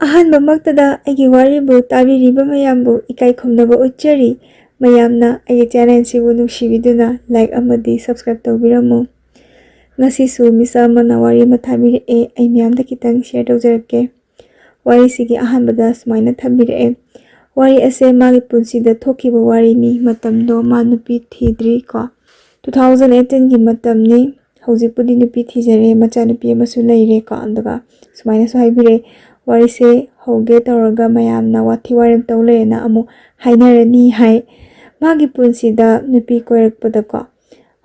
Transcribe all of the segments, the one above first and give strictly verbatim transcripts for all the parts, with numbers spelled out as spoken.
ꯑꯍꯥꯟꯕꯃꯛꯇꯗ ꯑꯩꯒꯤ ꯋꯥꯔꯤꯕꯨ ꯇꯥꯕꯤꯔꯤꯕ ꯃꯌꯥꯝꯕꯨ ꯏꯀꯥꯏ ꯈꯨꯝꯅꯕ ꯎꯠꯆꯔꯤ꯫ ꯃꯌꯥꯝꯅ ꯑꯩꯒꯤ ꯆꯦꯅꯦꯜꯁꯤꯕꯨ ꯅꯨꯡꯁꯤꯕꯤꯗꯨꯅ ꯂꯥꯏꯛ ꯑꯃꯗꯤ ꯁꯕꯁꯀ꯭ꯔꯥꯏꯕ ꯇꯧꯕꯤꯔꯝꯃꯨ꯫ ꯉꯁꯤꯁꯨ ꯃꯤꯁ ꯑꯃꯅ ꯋꯥꯔꯤ ꯑꯃ ꯊꯥꯕꯤꯔꯛꯑꯦ, ꯑꯩ ꯃꯌꯥꯝꯗ ꯈꯤꯇꯪ ꯁꯤꯌꯔ ꯇꯧꯖꯔꯛꯀꯦ꯫ ꯋꯥꯔꯤꯁꯤꯒꯤ ꯑꯍꯥꯟꯕꯗ ꯁꯨꯃꯥꯏꯅ ꯊꯝꯕꯤꯔꯛꯑꯦ꯫ ꯋꯥꯔꯤ ꯑꯁꯦ ꯃꯥꯒꯤ ꯄꯨꯟꯁꯤꯗ ꯊꯣꯛꯈꯤꯕ ꯋꯥꯔꯤꯅꯤ꯫ ꯃꯇꯝꯗꯣ ꯃꯥ ꯅꯨꯄꯤ ꯊꯤꯗ꯭ꯔꯤ ꯀꯣ꯫ ꯇꯨ ꯊꯥꯎꯖꯟ ꯑꯩꯠꯇꯤꯟꯒꯤ ꯃꯇꯝꯅꯤ꯫ ꯍꯧꯖꯤꯛꯄꯨꯗꯤ ꯅꯨꯄꯤ ꯊꯤꯖꯔꯦ, ꯃꯆꯥꯅꯨꯄꯤ ꯑꯃꯁꯨ ꯂꯩꯔꯦ ꯀꯣ꯫ ꯑꯗꯨꯒ ꯁꯨꯃꯥꯏꯅꯁꯨ ꯍꯥꯏꯕꯤꯔꯛꯑꯦ, "ꯋꯥꯔꯤꯁꯦ ꯍꯧꯒꯦ ꯇꯧꯔꯒ ꯃꯌꯥꯝꯅ ꯋꯥꯊꯤ ꯋꯥꯔꯦꯝ ꯇꯧ ꯂꯩꯔꯦꯅ ꯑꯃꯨꯛ ꯍꯥꯏꯅꯔꯅꯤ" ꯍꯥꯏ꯫ ꯃꯥꯒꯤ ꯄꯨꯟꯁꯤꯗ ꯅꯨꯄꯤ ꯀꯣꯏꯔꯛꯄꯗꯀꯣ,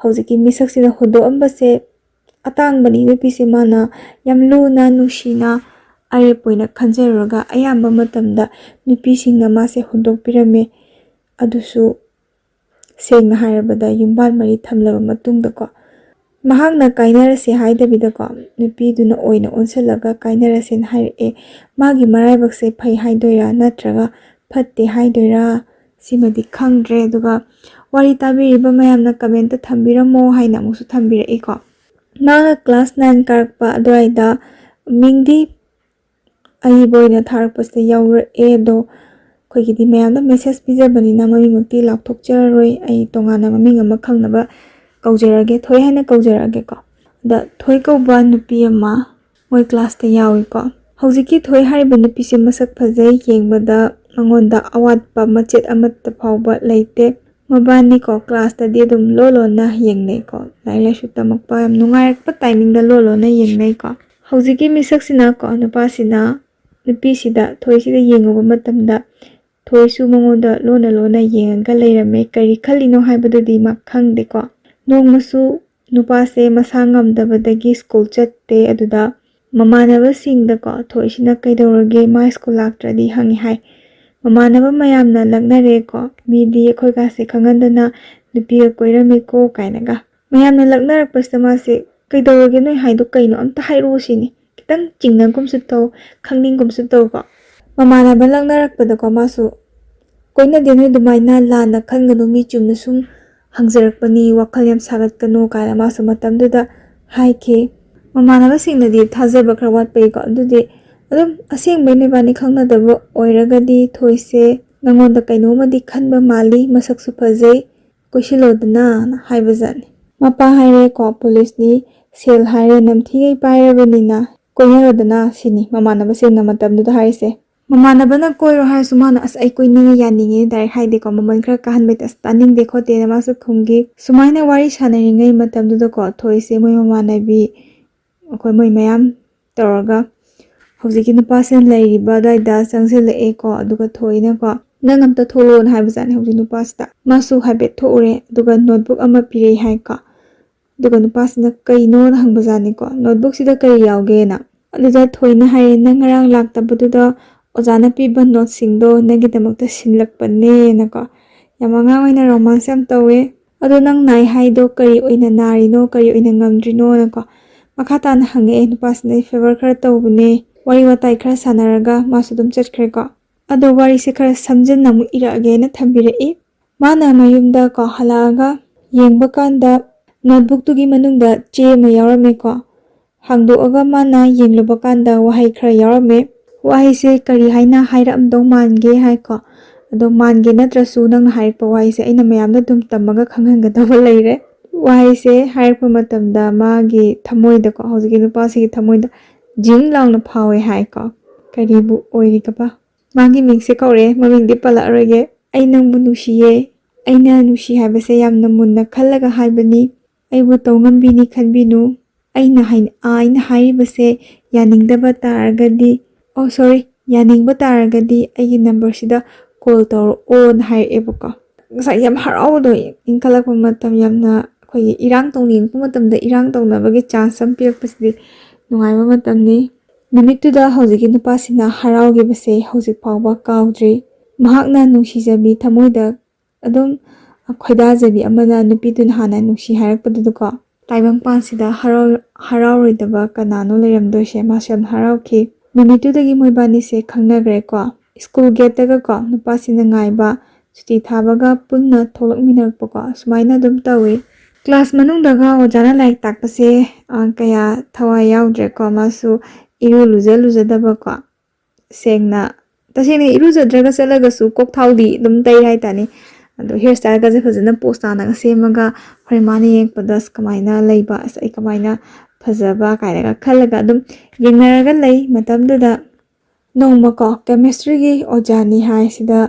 ꯍꯧꯖꯤꯛꯀꯤ ꯃꯤꯁꯛꯁꯤꯅ ꯍꯨꯟꯗꯣꯛꯑꯝꯕꯁꯦ ꯑꯇꯥꯡꯕꯅꯤ꯫ ꯅꯨꯄꯤꯁꯦ ꯃꯥꯅ ꯌꯥꯝ ꯂꯨꯅ ꯅꯨꯡꯁꯤꯅ ꯑꯔꯦꯞ ꯑꯣꯏꯅ ꯈꯟꯖꯔꯨꯔꯒ ꯑꯌꯥꯝꯕ ꯃꯇꯝꯗ ꯅꯨꯄꯤꯁꯤꯡꯅ ꯃꯥꯁꯦ ꯍꯨꯟꯗꯣꯛꯄꯤꯔꯝꯃꯦ꯫ ꯑꯗꯨꯁꯨ ꯁꯦꯡꯅ ꯍꯥꯏꯔꯕꯗ ꯌꯨꯝꯕꯥꯟ ꯃꯔꯤ ꯊꯝꯂꯕ ꯃꯇꯨꯡꯗꯀꯣ, ꯃꯍꯥꯛꯅ ꯀꯥꯏꯅꯔꯁꯦ ꯍꯥꯏꯗꯕꯤꯗꯀꯣ, ꯅꯨꯄꯤꯗꯨꯅ ꯑꯣꯏꯅ ꯑꯣꯟꯁꯤꯜꯂꯒ ꯀꯥꯏꯅꯔꯁꯦꯅ ꯍꯥꯏꯔꯛꯑꯦ꯫ ꯃꯥꯒꯤ ꯃꯔꯥꯏꯕꯛꯁꯦ ꯐꯩ ꯍꯥꯏꯗꯣꯏꯔꯥ ꯅꯠꯇ꯭ꯔꯒ ꯐꯠꯇꯦ ꯍꯥꯏꯗꯣꯏꯔꯥ, ꯁꯤꯃꯗꯤ ꯈꯪꯗ꯭ꯔꯦ꯫ ꯑꯗꯨꯒ ꯋꯥꯔꯤ ꯇꯥꯕꯤꯔꯤꯕ ꯃꯌꯥꯝꯅ ꯀꯃꯦꯟꯇ ꯊꯝꯕꯤꯔꯝꯃꯣ ꯍꯥꯏꯅ ꯑꯃꯨꯛꯁꯨ ꯊꯝꯕꯤꯔꯛꯏꯀꯣ꯫ ꯃꯥꯅ ꯀ꯭ꯂꯥꯁ ꯅꯥꯏꯟ ꯀꯥꯔꯛꯄ ꯑꯗꯨꯋꯥꯏꯗ ꯃꯤꯡꯗꯤ ꯑꯏꯕ ꯑꯣꯏꯅ ꯊꯥꯔꯛꯄꯁꯤꯗ ꯌꯥꯎꯔꯛꯑꯦ, ꯑꯗꯣ ꯑꯩꯈꯣꯏꯒꯤꯗꯤ ꯃꯌꯥꯝꯗ ꯃꯦꯁꯦꯖ ꯄꯤꯖꯕꯅꯤꯅ ꯃꯃꯤꯡꯃꯛꯇꯤ ꯂꯥꯎꯊꯣꯛꯆꯔꯔꯣꯏ꯫ ꯑꯩ ꯇꯣꯉꯥꯟꯅ ꯃꯃꯤꯡ ꯑꯃ ꯈꯪꯅꯕ ꯀꯧꯖꯔꯛꯑꯒꯦ, ꯊꯣꯏ ꯍꯥꯏꯅ ꯀꯧꯖꯔꯛꯑꯒꯦꯀꯣ꯫ ꯑꯗ ꯊꯣꯏ ꯀꯧꯕ ꯅꯨꯄꯤ ꯑꯃ ꯃꯣꯏ ꯀ꯭ꯂꯥꯁꯇ ꯌꯥꯎꯏꯀꯣ꯫ ꯍꯧꯖꯤꯛꯀꯤ ꯊꯣꯏ ꯍꯥꯏꯔꯤꯕ ꯅꯨꯄꯤꯁꯦ ꯃꯁꯛ ꯐꯖꯩ, ꯌꯦꯡꯕꯗ ꯃꯉꯣꯟꯗ ꯑꯋꯥꯠꯄ ꯃꯆꯦꯠ ꯑꯃꯠꯇ ꯐꯥꯎꯕ ꯂꯩꯇꯦ꯫ ꯃꯕꯥꯅꯤꯀꯣ ꯀ꯭ꯂꯥꯁꯇꯗꯤ ꯑꯗꯨꯝ ꯂꯣꯟ ꯂꯣꯟꯅ ꯌꯦꯡꯅꯩꯀꯣ꯫ ꯂꯥꯏꯔꯤꯛ ꯂꯥꯏꯁꯨ ꯇꯝꯃꯛꯄ ꯌꯥꯝ ꯅꯨꯡꯉꯥꯏꯔꯛꯄ ꯇꯥꯏꯃꯤꯡꯗ ꯂꯣꯟ ꯂꯣꯟꯅ ꯌꯦꯡꯅꯩꯀꯣ꯫ ꯍꯧꯖꯤꯛꯀꯤ ꯃꯤꯁꯛꯁꯤꯅꯀꯣ, ꯅꯨꯄꯥꯁꯤꯅ ꯅꯨꯄꯤꯁꯤꯗ, ꯊꯣꯏꯁꯤꯗ ꯌꯦꯡꯉꯨꯕ ꯃꯇꯝꯗ ꯊꯣꯏꯁꯨ ꯃꯉꯣꯟꯗ ꯂꯣꯟꯅ ꯂꯣꯟꯅ ꯌꯦꯡꯉꯒ ꯂꯩꯔꯝꯃꯦ꯫ ꯀꯔꯤ ꯈꯜꯂꯤꯅꯣ ꯍꯥꯏꯕꯗꯨꯗꯤ ꯃꯥ ꯈꯪꯗꯦꯀꯣ꯫ ꯅꯣꯡꯃꯁꯨ ꯅꯨꯄꯥꯁꯦ ꯃꯁꯥ ꯉꯝꯗꯕꯗꯒꯤ ꯁ꯭ꯀꯨꯜ ꯆꯠꯇꯦ꯫ ꯑꯗꯨꯗ ꯃꯃꯥꯟꯅꯕꯁꯤꯡꯗꯀꯣ ꯊꯣꯏꯁꯤꯅ "ꯀꯩꯗꯧꯔꯒꯦ, ꯃꯥ ꯁ꯭ꯀꯨꯜ ꯂꯥꯛꯇ꯭ꯔꯗꯤ?" ꯍꯪꯉꯤ ꯍꯥꯏ꯫ ꯃꯃꯥꯟꯅꯕ ꯃꯌꯥꯝꯅ ꯂꯛꯅꯔꯦꯀꯣ, "ꯃꯤꯗꯤ ꯑꯩꯈꯣꯏꯒꯥꯁꯦ ꯈꯪꯍꯟꯗꯅ ꯅꯨꯄꯤꯒ ꯀꯣꯏꯔꯝꯃꯤꯀꯣ" ꯀꯥꯏꯅꯒ꯫ ꯃꯌꯥꯝꯅ ꯂꯛꯅꯔꯛꯄꯁꯤꯗ ꯃꯥꯁꯦ, "ꯀꯩꯗꯧꯔꯒꯦ, ꯅꯣꯏ ꯍꯥꯏꯗꯣ ꯀꯩꯅꯣ, ꯑꯝꯇ ꯍꯥꯏꯔꯛꯑꯣ" ꯁꯤꯅꯤ꯫ ꯈꯤꯇꯪ ꯆꯤꯡꯅꯒꯨꯝꯁꯨ ꯇꯧ, ꯈꯪꯅꯤꯡꯒꯨꯝꯁꯨ ꯇꯧꯀꯣ꯫ ꯃꯃꯥꯟꯅꯕ ꯂꯛꯅꯔꯛꯄꯗꯀꯣ ꯃꯥꯁꯨ, "ꯀꯣꯏꯅꯗꯦ, ꯅꯣꯏ ꯑꯗꯨꯃꯥꯏꯅ ꯂꯥꯟꯅ ꯈꯟꯒꯅꯨ, ꯃꯤ ꯆꯨꯝꯅ ꯁꯨꯝ ꯍꯪꯖꯔꯛꯄꯅꯤ, ꯋꯥꯈꯜ ꯌꯥꯝ ꯁꯥꯒꯠꯀꯅꯨ" ꯀꯥꯏꯅ ꯃꯥꯁꯨ ꯃꯇꯝꯗꯨꯗ ꯍꯥꯏꯈꯤ꯫ ꯃꯃꯥꯟꯅꯕꯁꯤꯡꯅꯗꯤ ꯊꯥꯖꯕ ꯈꯔ ꯋꯥꯠꯄꯩꯀꯣ, "ꯑꯗꯨꯗꯤ ꯑꯗꯨꯝ ꯑꯁꯦꯡꯕꯩ ꯅꯣꯏꯕꯥꯅꯤ ꯈꯪꯅꯗꯕ ꯑꯣꯏꯔꯒꯗꯤ ꯊꯣꯏꯁꯦ ꯅꯪꯉꯣꯟꯗ ꯀꯩꯅꯣꯝꯃꯗꯤ ꯈꯟꯕ ꯃꯥꯜꯂꯤ, ꯃꯁꯛꯁꯨ ꯐꯖꯩ, ꯀꯣꯏꯁꯤꯜꯂꯣꯗꯅ ꯍꯥꯏꯕꯖꯥꯠꯅꯤ꯫ ꯃꯄꯥ ꯍꯥꯏꯔꯦꯀꯣ, ꯄꯨꯂꯤꯁꯅꯤ, ꯁꯦꯜ ꯍꯥꯏꯔꯦ ꯅꯝꯊꯤꯒꯩ ꯄꯥꯏꯔꯕꯅꯤꯅ ꯀꯣꯏꯅꯔꯣꯗꯅ ꯁꯤꯅꯤ ꯃꯃꯥꯟꯅꯕꯁꯤꯡꯅ ꯃꯇꯝꯗꯨꯗ ꯍꯥꯏꯔꯤꯁꯦ꯫ ꯃꯃꯥꯟꯅꯕꯅ ꯀꯣꯏꯔꯣ ꯍꯥꯏꯔꯁꯨ ꯃꯥꯅ "ꯑꯁ ꯑꯩ ꯀꯣꯏꯅꯤꯡꯉꯦ ꯌꯥꯅꯤꯡꯉꯦ" ꯗꯥꯏꯔꯦꯛ ꯍꯥꯏꯗꯦꯀꯣ, ꯃꯃꯜ ꯈꯔ ꯀꯥꯍꯟꯕꯩꯗꯤ "ꯑꯁ ꯇꯥꯅꯤꯡꯗꯦ" ꯈꯣꯠꯇꯦꯅ ꯃꯥꯁꯨ ꯈꯨꯝꯈꯤ꯫ ꯁꯨꯃꯥꯏꯅ ꯋꯥꯔꯤ ꯁꯥꯟꯅꯔꯤꯉꯩ ꯃꯇꯝꯗꯨꯗꯀꯣ ꯊꯣꯏꯁꯦ ꯃꯣꯏ ꯃꯃꯥꯟꯅꯕꯤ ꯑꯩꯈꯣꯏ ꯃꯣꯏ ꯃꯌꯥꯝ ꯇꯧꯔꯒ ꯍꯧꯖꯤꯛꯀꯤ ꯅꯨꯄꯥꯁꯤꯅ ꯂꯩꯔꯤꯕ ꯑꯗꯨꯋꯥꯏꯗ ꯆꯪꯁꯤꯜꯂꯛꯑꯦꯀꯣ꯫ ꯑꯗꯨꯒ ꯊꯣꯏꯅꯀꯣ "ꯅꯪ ꯑꯝꯇ ꯊꯣꯛꯂꯛꯑꯣꯅ" ꯍꯥꯏꯕꯖꯥꯠꯅꯤ ꯍꯧꯖꯤꯛ ꯅꯨꯄꯥꯁꯤꯗ꯫ ꯃꯥꯁꯨ ꯍꯥꯏꯐꯦꯠ ꯊꯣꯛꯎꯔꯦ, ꯑꯗꯨꯒ ꯅꯣꯠꯕꯨꯛ ꯑꯃ ꯄꯤꯔꯛꯏ ꯍꯥꯏꯀꯣ꯫ ꯑꯗꯨꯒ ꯅꯨꯄꯥꯁꯤꯅ "ꯀꯩꯅꯣꯅ?" ꯍꯪꯕꯖꯥꯠꯅꯤꯀꯣ, "ꯅꯣꯠꯕꯨꯛꯁꯤꯗ ꯀꯔꯤ ꯌꯥꯎꯒꯦꯅ?" ꯑꯗꯨꯗ ꯊꯣꯏꯅ ꯍꯥꯏꯌꯦ, "ꯅꯪ ꯉꯔꯥꯡ ꯂꯥꯛꯇꯕꯗꯨꯗ ꯑꯣꯖꯥꯅ ꯄꯤꯕ ꯅꯣꯠꯁꯤꯡꯗꯣ ꯅꯪꯒꯤꯗꯃꯛꯇ ꯁꯤꯜꯂꯛꯄꯅꯦꯅꯀꯣ꯫ ꯌꯥꯝ ꯑꯉꯥꯡ ꯑꯣꯏꯅ ꯔꯣꯃꯥꯟꯁ ꯌꯥꯝ ꯇꯧꯋꯦ꯫ "ꯑꯗꯣ ꯅꯪ ꯅꯥꯏ ꯍꯥꯏꯗꯣ ꯀꯔꯤ ꯑꯣꯏꯅ ꯅꯥꯔꯤꯅꯣ, ꯀꯔꯤ ꯑꯣꯏꯅ ꯉꯝꯗ꯭ꯔꯤꯅꯣꯅꯀꯣ?" ꯃꯈꯥ ꯇꯥꯅ ꯍꯪꯉꯛꯑꯦ꯫ ꯅꯨꯄꯥꯁꯤꯅ "ꯑꯩ ꯐꯦꯚꯔ ꯈꯔ ꯇꯧꯕꯅꯦ", ꯋꯥꯔꯤ ꯋꯥꯇꯥꯏ ꯈꯔ ꯁꯥꯟꯅꯔꯒ ꯃꯥꯁꯨ ꯑꯗꯨꯝ ꯆꯠꯈ꯭ꯔꯦꯀꯣ꯫ ꯑꯗꯣ ꯋꯥꯔꯤꯁꯦ ꯈꯔ ꯁꯝꯖꯤꯟꯅ ꯑꯃꯨꯛ ꯏꯔꯛꯑꯒꯦꯅ ꯊꯝꯕꯤꯔꯛꯏ꯫ ꯃꯥꯅ ꯃꯌꯨꯝꯗ ꯀꯣ ꯍꯜꯂꯛꯑꯒ ꯌꯦꯡꯕ ꯀꯥꯟꯗ ꯅꯣꯠꯕꯨꯛꯇꯨꯒꯤ ꯃꯅꯨꯡꯗ ꯆꯦ ꯑꯃ ꯌꯥꯎꯔꯝꯃꯦꯀꯣ꯫ ꯍꯥꯡꯗꯣꯛꯑꯒ ꯃꯥꯅ ꯌꯦꯡꯂꯨꯕ ꯀꯥꯟꯗ ꯋꯥꯍꯩ ꯈꯔ ꯌꯥꯎꯔꯝꯃꯦ꯫ ꯋꯥꯍꯩꯁꯦ ꯀꯔꯤ ꯍꯥꯏꯅ ꯍꯥꯏꯔꯛꯑꯝꯗꯧ ꯃꯥꯟꯒꯦ ꯍꯥꯏꯀꯣ꯫ ꯑꯗꯣ ꯃꯥꯟꯒꯦ ꯅꯠꯇ꯭ꯔꯁꯨ ꯅꯪꯅ ꯍꯥꯏꯔꯛꯄ ꯋꯥꯍꯩꯁꯦ ꯑꯩꯅ ꯃꯌꯥꯝꯗ ꯑꯗꯨꯝ ꯇꯝꯃꯒ ꯈꯪꯍꯟꯒꯗꯕ ꯂꯩꯔꯦ꯫ ꯋꯥꯍꯩꯁꯦ ꯍꯥꯏꯔꯛꯄ ꯃꯇꯝꯗ ꯃꯥꯒꯤ ꯊꯃꯣꯏꯗꯀꯣ, ꯍꯧꯖꯤꯛꯀꯤ ꯅꯨꯄꯥꯁꯤꯒꯤ ꯊꯃꯣꯏꯗ ꯖꯤꯡ ꯂꯥꯎꯅ ꯐꯥꯎꯋꯦ ꯍꯥꯏꯀꯣ꯫ ꯀꯔꯤꯕꯨ ꯑꯣꯏꯔꯤꯒꯕ? ꯃꯥꯒꯤ ꯃꯤꯡꯁꯦ ꯀꯧꯔꯦ, ꯃꯃꯤꯡꯗꯤ ꯄꯜꯂꯛꯑꯔꯣꯏꯒꯦ꯫ "ꯑꯩ ꯅꯪꯕꯨ ꯅꯨꯡꯁꯤꯌꯦ꯫ ꯑꯩꯅ ꯅꯨꯡꯁꯤ ꯍꯥꯏꯕꯁꯦ ꯌꯥꯝꯅ ꯃꯨꯟꯅ ꯈꯜꯂꯒ ꯍꯥꯏꯕꯅꯤ꯫ ꯑꯩꯕꯨ ꯇꯧꯉꯝꯕꯤꯅꯤ ꯈꯟꯕꯤꯅꯨ꯫ ꯑꯩꯅ ꯍꯥꯏ-, ꯑ, ꯑꯩꯅ ꯍꯥꯏꯔꯤꯕꯁꯦ ꯌꯥꯅꯤꯡꯗꯕ ꯇꯥꯔꯒꯗꯤ, ꯑꯣ, ꯁꯣꯔꯤ, ꯌꯥꯅꯤꯡꯕ ꯇꯥꯔꯒꯗꯤ ꯑꯩꯒꯤ ꯅꯝꯕꯔꯁꯤꯗ ꯀꯣꯜ ꯇꯧꯔꯛꯑꯣꯅ" ꯍꯥꯏꯔꯛꯑꯦꯕꯀꯣ꯫ ꯉꯁꯥꯏ ꯌꯥꯝ ꯍꯔꯥꯎꯕꯗꯣ, ꯏꯟꯈꯠꯂꯛꯄ ꯃꯇꯝ, ꯌꯥꯝꯅ ꯑꯩꯈꯣꯏꯒꯤ ꯏꯔꯥꯡ ꯇꯧꯅꯤꯡꯉꯛꯄ ꯃꯇꯝꯗ ꯏꯔꯥꯡ ꯇꯧꯅꯕꯒꯤ ꯆꯥꯟꯁ ꯑꯃ ꯄꯤꯔꯛꯄꯁꯤꯗꯤ ꯅꯨꯡꯉꯥꯏꯕ ꯃꯇꯝꯅꯤ꯫ ꯅꯨꯃꯤꯠꯇꯨꯗ ꯍꯧꯖꯤꯛꯀꯤ ꯅꯨꯄꯥꯁꯤꯅ ꯍꯔꯥꯎꯈꯤꯕꯁꯦ ꯍꯧꯖꯤꯛ ꯐꯥꯎꯕ ꯀꯥꯎꯗ꯭ꯔꯤ꯫ ꯃꯍꯥꯛꯅ ꯅꯨꯡꯁꯤꯖꯕꯤ ꯊꯃꯣꯏꯗ ꯑꯗꯨꯝ ꯈꯣꯏꯗꯥꯖꯕꯤ ꯑꯃꯅ ꯅꯨꯄꯤꯗꯨꯅ ꯍꯥꯟꯅ ꯅꯨꯡꯁꯤ ꯍꯥꯏꯔꯛꯄꯗꯨꯗꯀꯣ, ꯇꯥꯏꯕꯪꯄꯥꯟꯁꯤꯗ ꯍꯔꯥꯎ-, ꯍꯔꯥꯎꯔꯣꯏꯗꯕ ꯀꯅꯥꯅꯣ ꯂꯩꯔꯝꯗꯣꯏꯁꯦ? ꯃꯥꯁꯨ ꯌꯥꯝ ꯍꯔꯥꯎꯈꯤ꯫ ꯅꯨꯃꯤꯠꯇꯨꯗꯒꯤ ꯃꯣꯏꯕꯥꯅꯤꯁꯦ ꯈꯪꯅꯈ꯭ꯔꯦꯀꯣ꯫ ꯁ꯭ꯀꯨꯜ ꯒꯦꯠꯇꯒꯀꯣ ꯅꯨꯄꯥꯁꯤꯅ ꯉꯥꯏꯕ, ꯁꯨꯇꯤ ꯊꯥꯕꯒ ꯄꯨꯟꯅ ꯊꯣꯛꯂꯛꯃꯤꯟꯅꯔꯛꯄꯀꯣ, ꯁꯨꯃꯥꯏꯅ ꯑꯗꯨꯝ ꯇꯧꯏ꯫ ꯀ꯭ꯂꯥꯁ ꯃꯅꯨꯡꯗꯒ ꯑꯣꯖꯥꯅ ꯂꯥꯏꯔꯤꯛ ꯇꯥꯛꯄꯁꯦ, ꯑ, ꯀꯌꯥ ꯊꯋꯥꯏ ꯌꯥꯎꯗ꯭ꯔꯦꯀꯣ꯫ ꯃꯥꯁꯨ ꯏꯔꯨ ꯂꯨꯖ ꯂꯨꯖꯗꯕꯀꯣ, ꯁꯦꯡꯅ, ꯇꯁꯦꯡꯅ ꯏꯔꯨꯖꯗ꯭ꯔꯒ ꯆꯠꯂꯒꯁꯨ ꯀꯣꯛ ꯊꯥꯎꯗꯤ ꯑꯗꯨꯝ ꯇꯩ ꯍꯥꯏꯇꯥꯔꯦ꯫ ꯑꯗꯣ ꯍꯤꯌꯔ ꯁ꯭ꯇꯥꯏꯜꯒꯁꯦ ꯐꯖꯅ ꯄꯣꯁ ꯇꯥꯅꯒ ꯁꯦꯝꯃꯒ, ꯍꯣꯔꯦꯟ ꯃꯥꯅ ꯌꯦꯡꯉꯛꯄꯗ "ꯑꯁ, ꯀꯃꯥꯏꯅ ꯂꯩꯕ, ꯑꯁ, ꯑꯩ ꯀꯃꯥꯏꯅ ꯐꯖꯕ?" ꯀꯥꯏꯅꯒ ꯈꯜꯂꯒ ꯑꯗꯨꯝ ꯌꯦꯡꯅꯔꯒ ꯂꯩ꯫ ꯃꯇꯝꯗꯨꯗ ꯅꯣꯡꯃꯀꯣ, ꯀꯦꯃꯤꯁꯇ꯭ꯔꯤꯒꯤ ꯑꯣꯖꯥꯅꯤ ꯍꯥꯏꯁꯤꯗ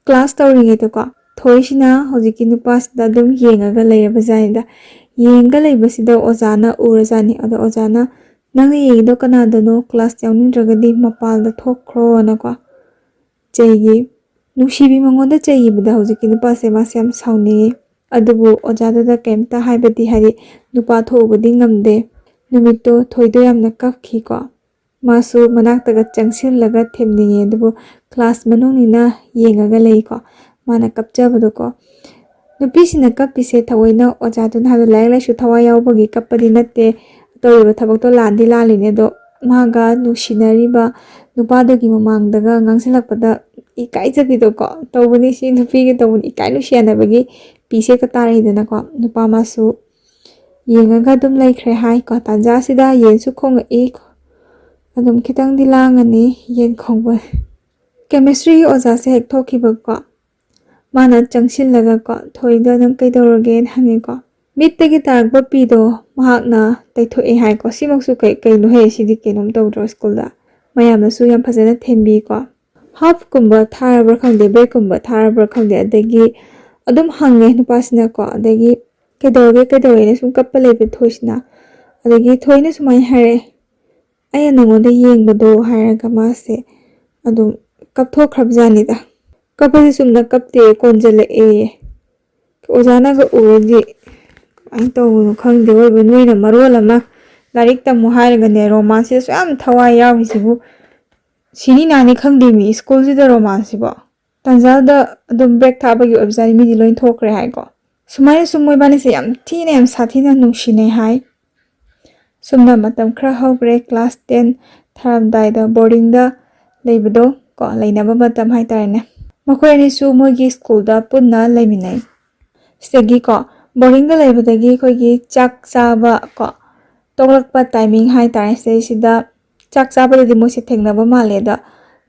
ꯀ꯭ꯂꯥꯁ ꯇꯧꯔꯤꯉꯩꯗꯀꯣ, ꯊꯣꯏꯁꯤꯅ ꯍꯧꯖꯤꯛꯀꯤ ꯅꯨꯄꯥꯁꯤꯗ ꯑꯗꯨꯝ ꯌꯦꯡꯉꯒ ꯂꯩꯔꯕꯖꯥꯠꯅꯤꯗ꯫ ꯌꯦꯡꯉꯒ ꯂꯩꯕꯁꯤꯗ ꯑꯣꯖꯥꯅ ꯎꯔꯖꯥꯠꯅꯤ꯫ ꯑꯗꯣ ꯑꯣꯖꯥꯅ, "ꯅꯪꯅ ꯌꯦꯡꯉꯤꯗꯣ ꯀꯅꯥꯗꯅꯣ? ꯀ꯭ꯂꯥꯁ ꯌꯥꯎꯅꯤꯡꯗ꯭ꯔꯒꯗꯤ ꯃꯄꯥꯟꯗ ꯊꯣꯛꯈ꯭ꯔꯣꯅꯀꯣ" ꯆꯩꯒꯤ꯫ ꯅꯨꯡꯁꯤꯕꯤ ꯃꯉꯣꯟꯗ ꯆꯩꯈꯤꯕꯗ ꯍꯧꯖꯤꯛꯀꯤ ꯅꯨꯄꯥꯁꯦ ꯃꯥꯁꯦ ꯌꯥꯝ ꯁꯥꯎꯅꯤꯡꯉꯤ꯫ ꯑꯗꯨꯕꯨ ꯑꯣꯖꯥꯗꯨꯗ ꯀꯩꯝꯇ ꯍꯥꯏꯕꯗꯤ, ꯍꯥꯏꯗꯤ, ꯅꯨꯄꯥ ꯊꯣꯛꯎꯕꯗꯤ ꯉꯝꯗꯦ꯫ ꯅꯨꯃꯤꯠꯇꯣ ꯊꯣꯏꯗꯣ ꯌꯥꯝꯅ ꯀꯞꯈꯤꯀꯣ꯫ ꯃꯥꯁꯨ ꯃꯅꯥꯛꯇꯒ ꯆꯪꯁꯤꯜꯂꯒ ꯊꯦꯝꯅꯤꯡꯉꯦ, ꯑꯗꯨꯕꯨ ꯀ꯭ꯂꯥꯁ ꯃꯅꯨꯡꯅꯤꯅ ꯌꯦꯡꯉꯒ ꯂꯩꯀꯣ꯫ ꯃꯥꯅ ꯀꯞꯆꯕꯗꯣꯀꯣ꯫ ꯅꯨꯄꯤꯁꯤꯡꯅ ꯀꯞꯄꯤꯁꯦ ꯊꯑꯣꯏꯅ ꯑꯣꯖꯥꯗꯨꯅ ꯍꯥꯏꯕꯗ ꯂꯥꯏꯔꯤꯛ ꯂꯥꯏꯁꯨ ꯊꯋꯥꯏ ꯌꯥꯎꯕꯒꯤ ꯀꯞꯄꯗꯤ ꯅꯠꯇꯦ꯫ ꯇꯧꯔꯤꯕ ꯊꯕꯛꯇꯣ ꯂꯥꯟꯗꯤ ꯂꯥꯜꯂꯤꯅꯦ, ꯑꯗꯣ ꯃꯥꯒ ꯅꯨꯡꯁꯤꯅꯔꯤꯕ ꯅꯨꯄꯥꯗꯨꯒꯤ ꯃꯃꯥꯡꯗꯒ ꯉꯥꯡꯁꯤꯜꯂꯛꯄꯗ ꯏꯀꯥꯏꯖꯕꯤꯗꯣꯀꯣ꯫ ꯇꯧꯕꯅꯤ ꯁꯤ, ꯅꯨꯄꯤꯒ ꯇꯧꯕꯅꯤ, ꯏꯀꯥꯏ ꯅꯨꯡꯁꯤ ꯌꯥꯅꯕꯒꯤ ꯄꯤꯁꯦ ꯍꯦꯛꯇ ꯇꯥꯔꯛꯏꯗꯅꯀꯣ꯫ ꯅꯨꯄꯥ ꯃꯥꯁꯨ ꯌꯦꯡꯉꯒ ꯑꯗꯨꯝ ꯂꯩꯈ꯭ꯔꯦ ꯍꯥꯏꯀꯣ꯫ ꯇꯥꯟꯖꯥꯁꯤꯗ ꯌꯦꯟꯁꯨ ꯈꯣꯡꯉꯛꯏ꯫ ꯑꯗꯨꯝ ꯈꯤꯇꯪꯗꯤ ꯂꯥꯡꯉꯅꯤ ꯌꯦꯟ ꯈꯣꯡꯕ꯫ ꯀꯦꯃꯤꯁꯇ꯭ꯔꯤꯒꯤ ꯑꯣꯖꯥꯁꯦ ꯍꯦꯛ ꯊꯣꯛꯈꯤꯕꯀꯣ, ꯃꯥꯅ ꯆꯪꯁꯤꯜꯂꯒꯀꯣ, "ꯊꯣꯏꯗꯣ ꯅꯪ ꯀꯩꯗꯧꯔꯒꯦꯅ?" ꯍꯪꯉꯦꯀꯣ꯫ ꯃꯤꯠꯇꯒꯤ ꯇꯥꯔꯛꯄ ꯄꯤꯗꯣ ꯃꯍꯥꯛꯅ ꯇꯩꯊꯣꯛꯑꯦ ꯍꯥꯏꯀꯣ꯫ ꯁꯤꯃꯛꯁꯨ ꯀꯩ-, ꯀꯩꯅꯣꯍꯦ, ꯁꯤꯗꯤ ꯀꯩꯅꯣꯝ ꯇꯧꯗ꯭ꯔꯣ ꯁ꯭ꯀꯨꯜꯗ? ꯃꯌꯥꯝꯅꯁꯨ ꯌꯥꯝ ꯐꯖꯅ ꯊꯦꯝꯕꯤꯀꯣ꯫ ꯍꯥꯐꯀꯨꯝꯕ ꯊꯥꯔꯕ꯭ꯔꯥ ꯈꯪꯗꯦ, ꯕ꯭ꯔꯦꯛꯀꯨꯝꯕ ꯊꯥꯔꯕ꯭ꯔꯥ ꯈꯪꯗꯦ, ꯑꯗꯒꯤ ꯑꯗꯨꯝ ꯍꯪꯉꯦ ꯅꯨꯄꯥꯁꯤꯅꯀꯣ꯫ ꯑꯗꯒꯤ, "ꯀꯩꯗꯧꯔꯒꯦ, ꯀꯩꯗꯧꯔꯒꯦꯅ ꯁꯨꯝ ꯀꯞꯄ ꯂꯩꯕ ꯊꯣꯏꯁꯤꯅ?" ꯑꯗꯒꯤ ꯊꯣꯏꯅ ꯁꯨꯃꯥꯏꯅ ꯍꯥꯏꯔꯛꯑꯦ, "ꯑꯩꯅ ꯅꯉꯣꯟꯗ ꯌꯦꯡꯕꯗꯣ" ꯍꯥꯏꯔꯒ ꯃꯥꯁꯦ ꯑꯗꯨꯝ ꯀꯞꯊꯣꯛꯈ꯭ꯔꯕꯖꯥꯠꯅꯤꯗ꯫ ꯀꯞꯄꯁꯦ ꯆꯨꯝꯅ ꯀꯞꯇꯦ, ꯀꯣꯟꯖꯜꯂꯛꯑꯦ꯫ ꯑꯣꯖꯥꯅꯒ ꯎꯔꯗꯤ ꯀꯃꯥꯏꯅ ꯇꯧꯕꯅꯣ ꯈꯪꯗꯦ꯫ ꯑꯣꯏꯕ ꯅꯣꯏꯅ ꯃꯔꯣꯜ ꯑꯃ, ꯂꯥꯏꯔꯤꯛ ꯇꯝꯃꯨ ꯍꯥꯏꯔꯒꯅꯦ, ꯔꯣꯃꯥꯟꯁꯁꯤꯗꯁꯨ ꯌꯥꯝ ꯊꯋꯥꯏ ꯌꯥꯎꯔꯤꯁꯤꯕꯨ꯫ ꯁꯤꯅꯤ ꯅꯥꯅꯤ ꯈꯪꯗꯦ ꯃꯤ ꯁ꯭ꯀꯨꯜꯁꯤꯗ ꯔꯣꯃꯥꯟꯁꯁꯤꯕꯣ꯫ ꯇꯥꯟꯖꯥꯗꯨꯗ ꯑꯗꯨꯝ ꯕ꯭ꯔꯦꯛ ꯊꯥꯕꯒꯤ ꯑꯣꯏꯕꯖꯥꯠꯅꯤ, ꯃꯤꯗꯤ ꯂꯣꯏ ꯊꯣꯛꯈ꯭ꯔꯦ ꯍꯥꯏꯀꯣ꯫ ꯁꯨꯃꯥꯏꯅ ꯁꯨꯝ ꯃꯣꯏꯕꯥꯅꯤꯁꯦ ꯌꯥꯝ ꯊꯤꯅ, ꯌꯥꯝ ꯁꯥꯊꯤꯅ ꯅꯨꯡꯁꯤꯅꯩ ꯍꯥꯏ꯫ ꯁꯨꯝꯅ ꯃꯇꯝ ꯈꯔ ꯍꯧꯈ꯭ꯔꯦ, ꯀ꯭ꯂꯥꯁ ꯇꯦꯟ ꯊꯥꯔꯝꯗꯥꯏꯗ ꯕꯣꯔꯗꯤꯡꯗ ꯂꯩꯕꯗꯣ ꯀꯣ, ꯂꯩꯅꯕ ꯃꯇꯝ ꯍꯥꯏꯇꯥꯔꯦꯅꯦ꯫ ꯃꯈꯣꯏ ꯑꯅꯤꯁꯨ ꯃꯣꯏꯒꯤ ꯁ꯭ꯀꯨꯜꯗ ꯄꯨꯟꯅ ꯂꯩꯃꯤꯟꯅꯩ꯫ ꯁꯤꯗꯒꯤꯀꯣ, ꯕꯣꯔꯗꯤꯡꯗ ꯂꯩꯕꯗꯒꯤ ꯑꯩꯈꯣꯏꯒꯤ ꯆꯥꯛ ꯆꯥꯕ ꯀꯣ, ꯇꯣꯛꯂꯛꯄ ꯇꯥꯏꯃꯤꯡ ꯍꯥꯏꯇꯥꯔꯦ, ꯁꯤꯗꯩꯁꯤꯗ ꯆꯥꯛ ꯆꯥꯕꯗꯗꯤ ꯃꯣꯏꯁꯦ ꯊꯦꯡꯅꯕ ꯃꯥꯜꯂꯦ꯫ ꯑꯗ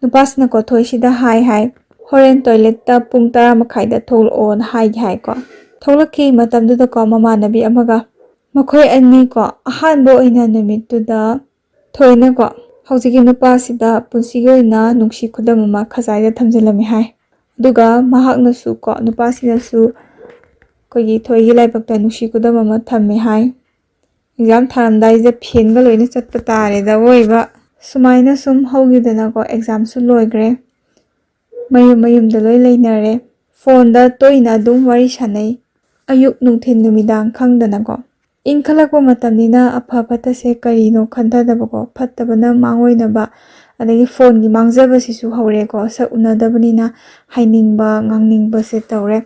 ꯅꯨꯄꯥꯁꯤꯅꯀꯣ ꯊꯣꯏꯁꯤꯗ ꯍꯥꯏ ꯍꯥꯏ, "ꯍꯣꯔꯦꯟ ꯇꯣꯏꯂꯦꯠꯇ ꯄꯨꯡ ꯇꯔꯥ ꯃꯈꯥꯏꯗ ꯊꯣꯛꯂꯛꯑꯣꯅ" ꯍꯥꯏꯒꯦ ꯍꯥꯏꯀꯣ꯫ ꯊꯣꯛꯂꯛꯈꯤ꯫ ꯃꯇꯝꯗꯨꯗꯀꯣ ꯃꯃꯥꯟꯅꯕꯤ ꯑꯃꯒ ꯃꯈꯣꯏ ꯑꯅꯤꯀꯣ ꯑꯍꯥꯟꯕ ꯑꯣꯏꯅ ꯅꯨꯃꯤꯠꯇꯨꯗ ꯊꯣꯏꯅꯀꯣ ꯍꯧꯖꯤꯛꯀꯤ ꯅꯨꯄꯥꯁꯤꯗ ꯄꯨꯟꯁꯤꯒꯤ ꯑꯣꯏꯅ ꯅꯨꯡꯁꯤ ꯈꯨꯗꯝ ꯑꯃ ꯈꯖꯥꯏꯗ ꯊꯝꯖꯤꯜꯂꯝꯃꯤ ꯍꯥꯏ꯫ ꯑꯗꯨꯒ ꯃꯍꯥꯛꯅꯁꯨ ꯀꯣ ꯅꯨꯄꯥꯁꯤꯅꯁꯨ ꯑꯩꯈꯣꯏꯒꯤ ꯊꯣꯏꯒꯤ ꯂꯥꯏꯕꯛꯇ ꯅꯨꯡꯁꯤ ꯈꯨꯗꯝ ꯑꯃ ꯊꯝꯃꯦ ꯍꯥꯏ꯫ ꯑꯦꯛꯖꯥꯝ ꯊꯥꯔꯝꯗꯥꯏꯁꯤꯗ ꯐꯦꯟꯒ ꯂꯣꯏꯅ ꯆꯠꯄ ꯇꯥꯔꯦꯗ ꯑꯣꯏꯕ꯫ ꯁꯨꯃꯥꯏꯅ ꯁꯨꯝ ꯍꯧꯈꯤꯗꯅꯀꯣ ꯑꯦꯛꯖꯥꯝꯁꯨ ꯂꯣꯏꯈ꯭ꯔꯦ꯫ ꯃꯌꯨꯝ ꯃꯌꯨꯝꯗ ꯂꯣꯏ ꯂꯩꯅꯔꯦ꯫ ꯐꯣꯟꯗ ꯇꯣꯏꯅ ꯑꯗꯨꯝ ꯋꯥꯔꯤ ꯁꯥꯟꯅꯩ꯫ ꯑꯌꯨꯛ ꯅꯨꯡꯊꯤꯜ ꯅꯨꯃꯤꯗꯥꯡ ꯈꯪꯗꯅꯀꯣ꯫ ꯏꯟꯈꯠꯂꯛꯄ ꯃꯇꯝꯅꯤꯅ ꯑꯐ ꯐꯠꯇꯁꯦ ꯀꯔꯤꯅꯣ ꯈꯟꯊꯗꯕꯀꯣ꯫ ꯐꯠꯇꯕꯅ ꯃꯥꯡꯑꯣꯏꯅꯕ, ꯑꯗꯒꯤ ꯐꯣꯟꯒꯤ ꯃꯥꯡꯖꯕꯁꯤꯁꯨ ꯍꯧꯔꯦꯀꯣ꯫ ꯁꯛ ꯎꯅꯗꯕꯅꯤꯅ ꯍꯥꯏꯅꯤꯡꯕ ꯉꯥꯡꯅꯤꯡꯕꯁꯦ ꯇꯧꯔꯦ꯫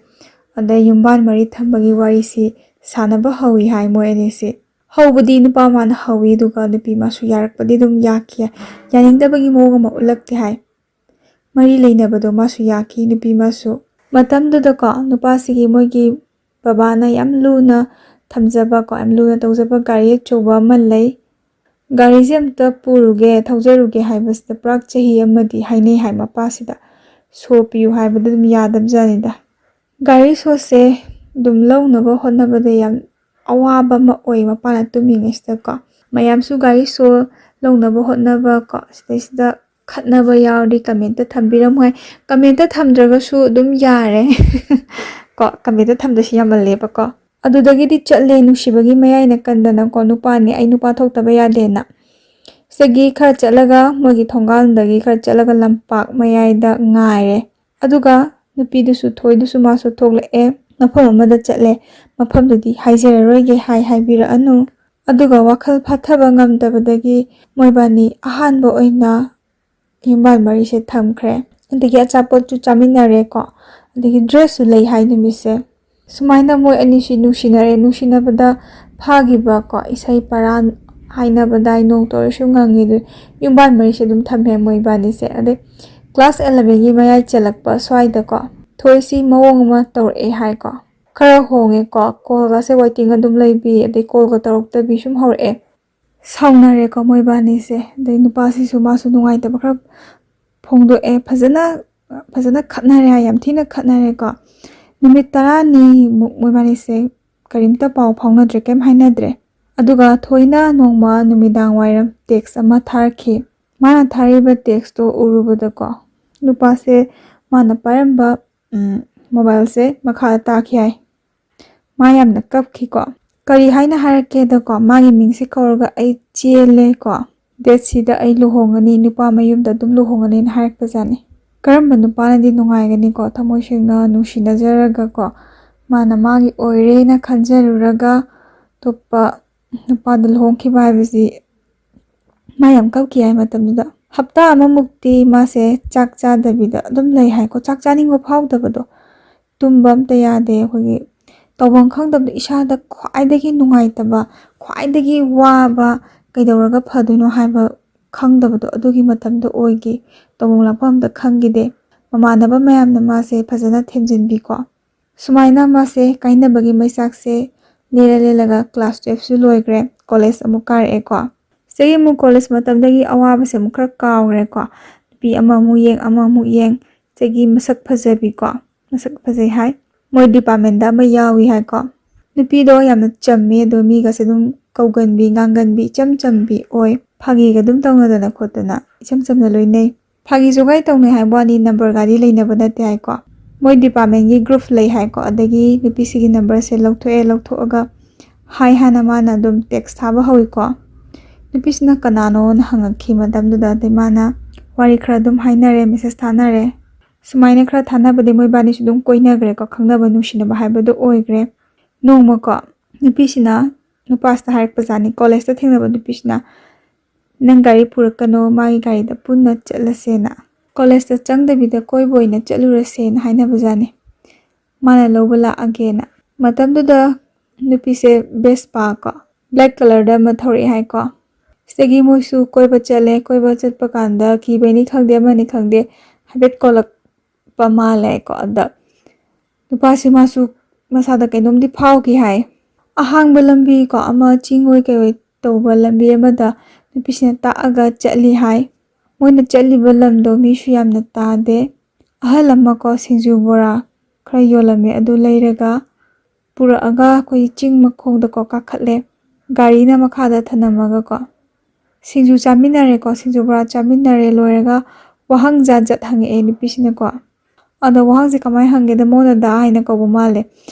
ꯑꯗꯩ ꯌꯨꯝꯕꯥꯟ ꯃꯔꯤ ꯊꯝꯕꯒꯤ ꯋꯥꯔꯤꯁꯤ ꯁꯥꯟꯅꯕ ꯍꯧꯋꯤ ꯍꯥꯏ ꯃꯣꯏ ꯑꯅꯤꯁꯤ꯫ ꯍꯧꯕꯗꯤ ꯅꯨꯄꯥ ꯃꯥꯅ ꯍꯧꯋꯤ, ꯑꯗꯨꯒ ꯅꯨꯄꯤ ꯃꯥꯁꯨ ꯌꯥꯔꯛꯄꯗꯤ ꯑꯗꯨꯝ ꯌꯥꯈꯤ꯫ ꯌꯥꯅꯤꯡꯗꯕꯒꯤ ꯃꯑꯣꯡ ꯑꯃ ꯎꯠꯂꯛꯇꯦ ꯍꯥꯏ꯫ ꯃꯔꯤ ꯂꯩꯅꯕꯗꯣ ꯃꯥꯁꯨ ꯌꯥꯈꯤ, ꯅꯨꯄꯤ ꯃꯥꯁꯨ꯫ ꯃꯇꯝꯗꯨꯗꯀꯣ ꯅꯨꯄꯥꯁꯤꯒꯤ ꯃꯣꯏꯒꯤ ꯕꯕꯥꯅ ꯌꯥꯝ ꯂꯨꯅ ꯊꯝꯖꯕ ꯀꯣ, ꯌꯥꯝ ꯂꯨꯅ ꯇꯧꯖꯕ ꯒꯥꯔꯤ ꯑꯆꯧꯕ ꯑꯃ ꯂꯩ꯫ "ꯒꯥꯔꯤꯁꯦ ꯑꯝꯇ ꯄꯨꯔꯨꯒꯦ, ꯊꯧꯖꯔꯨꯒꯦ" ꯍꯥꯏꯕꯁꯤꯗ ꯄꯨꯔꯥ ꯆꯍꯤ ꯑꯃꯗꯤ ꯍꯥꯏꯅꯩ ꯍꯥꯏ ꯃꯄꯥꯁꯤꯗ꯫ "ꯁꯣ ꯄꯤꯌꯨ" ꯍꯥꯏꯕꯗ ꯑꯗꯨꯝ ꯌꯥꯗꯕꯖꯥꯠꯅꯤꯗ꯫ ꯒꯥꯔꯤ ꯁꯣꯁꯦ ꯑꯗꯨꯝ ꯂꯧꯅꯕ ꯍꯣꯠꯅꯕꯗ ꯌꯥꯝ ꯑꯋꯥꯕ ꯑꯃ ꯑꯣꯏ ꯃꯄꯥꯅ ꯇꯨꯝꯃꯤꯉꯩꯁꯤꯗꯀꯣ꯫ ꯃꯌꯥꯝꯁꯨ ꯒꯥꯔꯤ ꯁꯣ ꯂꯧꯅꯕ ꯍꯣꯠꯅꯕ ꯀꯣ, ꯁꯤꯗꯩꯁꯤꯗ ꯈꯠꯅꯕ ꯌꯥꯎꯔꯗꯤ ꯀꯃꯦꯟꯇ ꯊꯝꯕꯤꯔꯝꯃꯨ ꯍꯥꯏ꯫ ꯀꯃꯦꯟꯇ ꯊꯝꯗ꯭ꯔꯒꯁꯨ ꯑꯗꯨꯝ ꯌꯥꯔꯦ꯫ ꯀꯣ, ꯀꯃꯦꯟꯇ ꯊꯝꯗꯣꯏꯁꯤ ꯌꯥꯝꯃꯜꯂꯦꯕꯀꯣ꯫ ꯑꯗꯨꯗꯒꯤꯗꯤ ꯆꯠꯂꯦ, ꯅꯨꯡꯁꯤꯕꯒꯤ ꯃꯌꯥꯏꯅ ꯀꯟꯗꯅꯀꯣ, ꯅꯨꯄꯥꯅꯤ, ꯑꯩ ꯅꯨꯄꯥ ꯊꯣꯛꯇꯕ ꯌꯥꯗꯦꯅ꯫ ꯁꯤꯗꯒꯤ ꯈꯔ ꯆꯠꯂꯒ ꯃꯣꯏꯒꯤ ꯊꯣꯡꯒꯥꯜꯗꯒꯤ ꯈꯔ ꯆꯠꯂꯒ ꯂꯝꯄꯥꯛ ꯃꯌꯥꯏꯗ ꯉꯥꯏꯔꯦ꯫ ꯑꯗꯨꯒ ꯅꯨꯄꯤꯗꯨꯁꯨ ꯊꯣꯏꯗꯨꯁꯨ ꯃꯥꯁꯨ ꯊꯣꯛꯂꯛꯑꯦ꯫ ꯃꯐꯝ ꯑꯃꯗ ꯆꯠꯂꯦ꯫ ꯃꯐꯝꯗꯨꯗꯤ ꯍꯥꯏꯖꯔꯔꯣꯏꯒꯦ, ꯍꯥꯏ ꯍꯥꯏꯕꯤꯔꯛꯑꯅꯨ꯫ ꯑꯗꯨꯒ ꯋꯥꯈꯜ ꯐꯥꯊꯕ ꯉꯝꯗꯕꯗꯒꯤ ꯃꯣꯏꯕꯥꯅꯤ ꯑꯍꯥꯟꯕ ꯑꯣꯏꯅ ꯌꯨꯝꯕꯥꯟ ꯃꯔꯤꯁꯦ ꯊꯝꯈ꯭ꯔꯦ꯫ ꯑꯗꯒꯤ ꯑꯆꯥꯄꯣꯠꯁꯨ ꯆꯥꯃꯤꯟꯅꯔꯦꯀꯣ꯫ ꯑꯗꯒꯤ ꯗ꯭ꯔꯦꯁꯁꯨ ꯂꯩ ꯍꯥꯏ ꯅꯨꯃꯤꯠꯁꯦ꯫ ꯁꯨꯃꯥꯏꯅ ꯃꯣꯏ ꯑꯅꯤꯁꯤ ꯅꯨꯡꯁꯤꯅꯔꯦ꯫ ꯅꯨꯡꯁꯤꯅꯕꯗ ꯐꯥꯈꯤꯕ ꯀꯣ, ꯏꯁꯩ ꯄꯔꯥ ꯍꯥꯏꯅꯕꯗꯥꯏ, ꯅꯣꯡ ꯇꯧꯔꯁꯨ ꯉꯪꯉꯤ꯫ ꯑꯗꯨ ꯌꯨꯝꯕꯥꯟ ꯃꯔꯤꯁꯦ ꯑꯗꯨꯝ ꯊꯝꯃꯦ ꯃꯣꯏ ꯏꯕꯥꯅꯤꯁꯦ꯫ ꯑꯗꯩ ꯀ꯭ꯂꯥꯁ ꯑꯦꯂꯚꯦꯟꯒꯤ ꯃꯌꯥꯏ ꯆꯜꯂꯛꯄ ꯁ꯭ꯋꯥꯏꯗꯀꯣ, ꯊꯣꯏꯁꯤ ꯃꯑꯣꯡ ꯑꯃ ꯇꯧꯔꯛꯑꯦ ꯍꯥꯏꯀꯣ꯫ ꯈꯔ ꯍꯣꯡꯉꯦꯀꯣ, ꯀꯣꯜꯒꯁꯦ ꯋꯦꯇꯤꯡ ꯑꯗꯨꯝ ꯂꯩꯕꯤ, ꯑꯗꯩ ꯀꯣꯜꯒ ꯇꯧꯔꯛꯇꯕꯤ ꯁꯨꯝ ꯍꯧꯔꯛꯑꯦ꯫ ꯁꯥꯎꯅꯔꯦꯀꯣ ꯃꯣꯏꯕꯥꯅꯤꯁꯦ꯫ ꯑꯗꯩ ꯅꯨꯄꯥꯁꯤꯁꯨ ꯃꯥꯁꯨ ꯅꯨꯡꯉꯥꯏꯇꯕ ꯈꯔ ꯐꯣꯡꯗꯣꯛꯑꯦ꯫ ꯐꯖꯅ ꯐꯖꯅ ꯈꯠꯅꯔꯦ ꯍꯥꯏ, ꯌꯥꯝ ꯊꯤꯅ ꯈꯠꯅꯔꯦꯀꯣ꯫ ꯅꯨꯃꯤꯠ ꯇꯔꯥꯅꯤꯃꯨꯛ ꯃꯣꯏꯕꯥꯅꯤꯁꯦ ꯀꯔꯤꯝꯇ ꯄꯥꯎ ꯐꯥꯎꯅꯗ꯭ꯔꯦ, ꯀꯩꯝ ꯍꯥꯏꯅꯗ꯭ꯔꯦ꯫ ꯑꯗꯨꯒ ꯊꯣꯏꯅ ꯅꯣꯡꯃ ꯅꯨꯃꯤꯗꯥꯡ ꯋꯥꯏꯔꯝ ꯇꯦꯛꯁ ꯑꯃ ꯊꯥꯔꯛꯈꯤ꯫ ꯃꯥꯅ ꯊꯥꯔꯤꯕ ꯇꯦꯛꯁꯇꯣ ꯎꯔꯨꯕꯗꯀꯣ, ꯅꯨꯄꯥꯁꯦ ꯃꯥꯅ ꯄꯥꯏꯔꯝꯕ ꯎꯝ, ꯃꯣꯕꯥꯏꯜꯁꯦ ꯃꯈꯥꯗ ꯇꯥꯈꯤ ꯍꯥꯏ꯫ ꯃꯥ ꯌꯥꯝꯅ ꯀꯞꯈꯤꯀꯣ꯫ ꯀꯔꯤ ꯍꯥꯏꯅ ꯍꯥꯏꯔꯛꯀꯦꯗꯀꯣ, ꯃꯥꯒꯤ ꯃꯤꯡꯁꯦ ꯀꯧꯔꯒ "ꯑꯩ ꯆꯦꯜꯂꯦꯀꯣ, ꯗꯦꯠ ꯁꯤꯗ ꯑꯩ ꯂꯨꯍꯣꯡꯒꯅꯤ, ꯅꯨꯄꯥ ꯃꯌꯨꯝꯗ ꯑꯗꯨꯝ ꯂꯨꯍꯣꯡꯒꯅꯤꯅ" ꯍꯥꯏꯔꯛꯄꯖꯥꯠꯅꯤ꯫ ꯀꯔꯝꯕ ꯅꯨꯄꯥꯅꯗꯤ ꯅꯨꯡꯉꯥꯏꯒꯅꯤꯀꯣ, ꯊꯃꯣꯏ ꯁꯦꯡꯅ ꯅꯨꯡꯁꯤꯅꯖꯔꯒꯀꯣ, ꯃꯥꯅ ꯃꯥꯒꯤ ꯑꯣꯏꯔꯦꯅ ꯈꯟꯖꯔꯨꯔꯒ ꯑꯇꯣꯞꯄ ꯅꯨꯄꯥꯗ ꯂꯨꯍꯣꯡꯈꯤꯕ ꯍꯥꯏꯕꯁꯤ꯫ ꯃꯥ ꯌꯥꯝ ꯀꯞꯈꯤ ꯍꯥꯏ ꯃꯇꯝꯗꯨꯗ꯫ ꯍꯞꯇꯥ ꯑꯃꯃꯨꯛꯇꯤ ꯃꯥꯁꯦ ꯆꯥꯛ ꯆꯥꯗꯕꯤꯗ ꯑꯗꯨꯝ ꯂꯩ ꯍꯥꯏꯀꯣ꯫ ꯆꯥꯛ ꯆꯥꯅꯤꯡꯕ ꯐꯥꯎꯗꯕꯗꯣ, ꯇꯨꯝꯕ ꯑꯝꯇ ꯌꯥꯗꯦ꯫ ꯑꯩꯈꯣꯏꯒꯤ ꯇꯧꯐꯝ ꯈꯪꯗꯕꯗꯣ, ꯏꯁꯥꯗ ꯈ꯭ꯋꯥꯏꯗꯒꯤ ꯅꯨꯡꯉꯥꯏꯇꯕ, ꯈ꯭ꯋꯥꯏꯗꯒꯤ ꯋꯥꯕ, ꯀꯩꯗꯧꯔꯒ ꯐꯗꯣꯏꯅꯣ ꯍꯥꯏꯕ ꯈꯪꯗꯕꯗꯣ, ꯑꯗꯨꯒꯤ ꯃꯇꯝꯗ ꯑꯣꯏꯈꯤ꯫ ꯇꯧꯐꯝ ꯂꯥꯛꯐꯝ ꯑꯝꯇ ꯈꯪꯈꯤꯗꯦ꯫ ꯃꯃꯥꯟꯅꯕ ꯃꯌꯥꯝꯅ ꯃꯥꯁꯦ ꯐꯖꯅ ꯊꯦꯝꯖꯤꯟꯕꯤꯀꯣ꯫ ꯁꯨꯃꯥꯏꯅ ꯃꯥꯁꯦ ꯀꯥꯏꯅꯕꯒꯤ ꯃꯩꯆꯥꯛꯁꯦ ꯂꯦꯜꯂ ꯂꯦꯜꯂꯒ ꯀ꯭ꯂꯥꯁ ꯇꯨꯌꯦꯜꯐꯁꯨ ꯂꯣꯏꯈ꯭ꯔꯦ, ꯀꯣꯂꯦꯖ ꯑꯃꯨꯛ ꯀꯥꯔꯛꯑꯦꯀꯣ꯫ ꯁꯤꯗꯒꯤ ꯑꯃꯨꯛ ꯀꯣꯂꯦꯖ ꯃꯇꯝꯗꯒꯤ ꯑꯋꯥꯕꯁꯦ ꯑꯃꯨꯛ ꯈꯔ ꯀꯥꯎꯈ꯭ꯔꯦꯀꯣ꯫ ꯅꯨꯄꯤ ꯑꯃꯃꯨꯛ ꯌꯦꯡ, ꯑꯃꯃꯨꯛ ꯌꯦꯡ, ꯁꯤꯗꯒꯤ ꯃꯁꯛ ꯐꯖꯕꯤꯀꯣ, ꯃꯁꯛ ꯐꯖꯩ ꯍꯥꯏ꯫ ꯃꯣꯏ ꯗꯤꯄꯥꯔꯠꯃꯦꯟꯗ ꯑꯃ ꯌꯥꯎꯏ ꯍꯥꯏꯀꯣ꯫ ꯅꯨꯄꯤꯗꯣ ꯌꯥꯝꯅ ꯆꯝꯃꯦ, ꯑꯗꯣ ꯃꯤꯒꯁꯦ ꯑꯗꯨꯝ ꯀꯧꯒꯟꯕꯤ, ꯉꯥꯡꯒꯟꯕꯤ, ꯏꯆꯝ ꯆꯝꯕꯤ ꯑꯣꯏ꯫ ꯐꯥꯒꯤꯒ ꯑꯗꯨꯝ ꯇꯧꯅꯗꯅ ꯈꯣꯠꯇꯅ ꯏꯆꯝ ꯆꯝꯅ ꯂꯣꯏꯅꯩ꯫ ꯐꯥꯒꯤ ꯖꯣꯒꯥꯏ ꯇꯧꯅꯩ ꯍꯥꯏꯕ ꯋꯥꯅꯤ, ꯅꯝꯕꯔꯒꯗꯤ ꯂꯩꯅꯕ ꯅꯠꯇꯦ ꯍꯥꯏꯀꯣ꯫ ꯃꯣꯏ ꯗꯤꯄꯥꯔꯠꯃꯦꯟꯒꯤ ꯒ꯭ꯔꯨꯞ ꯂꯩ ꯍꯥꯏꯀꯣ, ꯑꯗꯒꯤ ꯅꯨꯄꯤꯁꯤꯒꯤ ꯅꯝꯕꯔꯁꯦ ꯂꯧꯊꯣꯛꯑꯦ, ꯂꯧꯊꯣꯛꯑꯒ ꯍꯥꯏ ꯍꯥꯏꯅ ꯃꯥꯅ ꯑꯗꯨꯝ ꯇꯦꯛꯁ ꯊꯥꯕ ꯍꯧꯋꯤꯀꯣ꯫ ꯅꯨꯄꯤꯁꯤꯅ ꯀꯅꯥꯅꯣꯅ ꯍꯪꯉꯛꯈꯤ ꯃꯇꯝꯗꯨꯗ, ꯑꯗꯩ ꯃꯥꯅ ꯋꯥꯔꯤ ꯈꯔ ꯑꯗꯨꯝ ꯍꯥꯏꯅꯔꯦ, ꯃꯦꯁꯦꯁ ꯊꯥꯅꯔꯦ꯫ ꯁꯨꯃꯥꯏꯅ ꯈꯔ ꯊꯥꯅꯕꯗꯤ ꯃꯣꯏꯕꯥꯅꯤꯁꯨ ꯑꯗꯨꯝ ꯀꯣꯏꯅꯈ꯭ꯔꯦꯀꯣ, ꯈꯪꯅꯕ ꯅꯨꯡꯁꯤꯅꯕ ꯍꯥꯏꯕꯗꯣ ꯑꯣꯏꯈ꯭ꯔꯦ꯫ ꯅꯣꯡꯃꯀꯣ ꯅꯨꯄꯤꯁꯤꯅ ꯅꯨꯄꯥꯁꯤꯗ ꯍꯥꯏꯔꯛꯄꯖꯥꯠꯅꯤ, ꯀꯣꯂꯦꯖꯇ ꯊꯦꯡꯅꯕ ꯅꯨꯄꯤꯁꯤꯅ, "ꯅꯪ ꯒꯥꯔꯤ ꯄꯨꯔꯛꯀꯅꯣ, ꯃꯥꯒꯤ ꯒꯥꯔꯤꯗ ꯄꯨꯟꯅ ꯆꯠꯂꯁꯦꯅ, ꯀꯣꯂꯦꯖꯇ ꯆꯪꯗꯕꯤꯗ ꯀꯣꯏꯕ ꯑꯣꯏꯅ ꯆꯠꯂꯨꯔꯁꯦꯅ" ꯍꯥꯏꯅꯕꯖꯥꯠꯅꯤ꯫ ꯃꯥꯅ ꯂꯧꯕ ꯂꯥꯛꯑꯒꯦꯅ꯫ ꯃꯇꯝꯗꯨꯗ ꯅꯨꯄꯤꯁꯦ ꯕꯦꯁꯄꯥ ꯀꯣ, ꯕ꯭ꯂꯦꯛ ꯀꯂꯔꯗ ꯑꯃ ꯊꯧꯔꯛꯑꯦ ꯍꯥꯏꯀꯣ꯫ ꯁꯤꯗꯒꯤ ꯃꯣꯏꯁꯨ ꯀꯣꯏꯕ ꯆꯠꯂꯦ꯫ ꯀꯣꯏꯕ ꯆꯠꯄ ꯀꯥꯟꯗ ꯀꯤꯕꯩꯅꯤ ꯈꯪꯗꯦ, ꯑꯃꯅꯤ ꯈꯪꯗꯦ, ꯍꯥꯏꯐꯦꯠ ꯀꯣꯜꯂꯛꯄ ꯃꯥꯜꯂꯦꯀꯣ꯫ ꯑꯗ ꯅꯨꯄꯥꯁꯤ ꯃꯥꯁꯨ ꯃꯁꯥꯗ ꯀꯩꯅꯣꯝꯗꯤ ꯐꯥꯎꯈꯤ ꯍꯥꯏ꯫ ꯑꯍꯥꯡꯕ ꯂꯝꯕꯤ ꯀꯣ, ꯑꯃ ꯆꯤꯡ ꯑꯣꯏ ꯀꯩ ꯑꯣꯏ ꯇꯧꯕ ꯂꯝꯕꯤ ꯑꯃꯗ ꯅꯨꯄꯤꯁꯤꯅ ꯇꯥꯛꯑꯒ ꯆꯠꯂꯤ ꯍꯥꯏ꯫ ꯃꯣꯏꯅ ꯆꯠꯂꯤꯕ ꯂꯝꯗꯣ ꯃꯤꯁꯨ ꯌꯥꯝꯅ ꯇꯥꯗꯦ꯫ ꯑꯍꯜ ꯑꯃ ꯀꯣ ꯁꯤꯡꯖꯨ ꯕꯣꯔꯥ ꯈꯔ ꯌꯣꯜꯂꯝꯃꯦ, ꯑꯗꯨ ꯂꯩꯔꯒ ꯄꯨꯔꯛꯑꯒ ꯑꯩꯈꯣꯏ ꯆꯤꯡ ꯃꯈꯣꯡꯗꯀꯣ ꯀꯥꯈꯠꯂꯦ꯫ ꯒꯥꯔꯤꯅ ꯃꯈꯥꯗ ꯊꯅꯝꯃꯒꯀꯣ ꯁꯤꯡꯖꯨ ꯆꯥꯃꯤꯟꯅꯔꯦꯀꯣ, ꯁꯤꯡꯖꯨ ꯕꯣꯔꯥ ꯆꯥꯃꯤꯟꯅꯔꯦ꯫ ꯂꯣꯏꯔꯒ ꯋꯥꯍꯪ ꯖꯥꯠ ꯖꯥꯠ ꯍꯪꯉꯛꯑꯦ ꯅꯨꯄꯤꯁꯤꯅꯀꯣ꯫ ꯑꯗꯣ ꯋꯥꯍꯪꯁꯦ ꯀꯃꯥꯏꯅ ꯍꯪꯒꯦꯗ, ꯃꯉꯣꯟꯗ ꯗꯥ ꯍꯥꯏꯅ ꯀꯧꯕ ꯃꯥꯜꯂꯦ꯫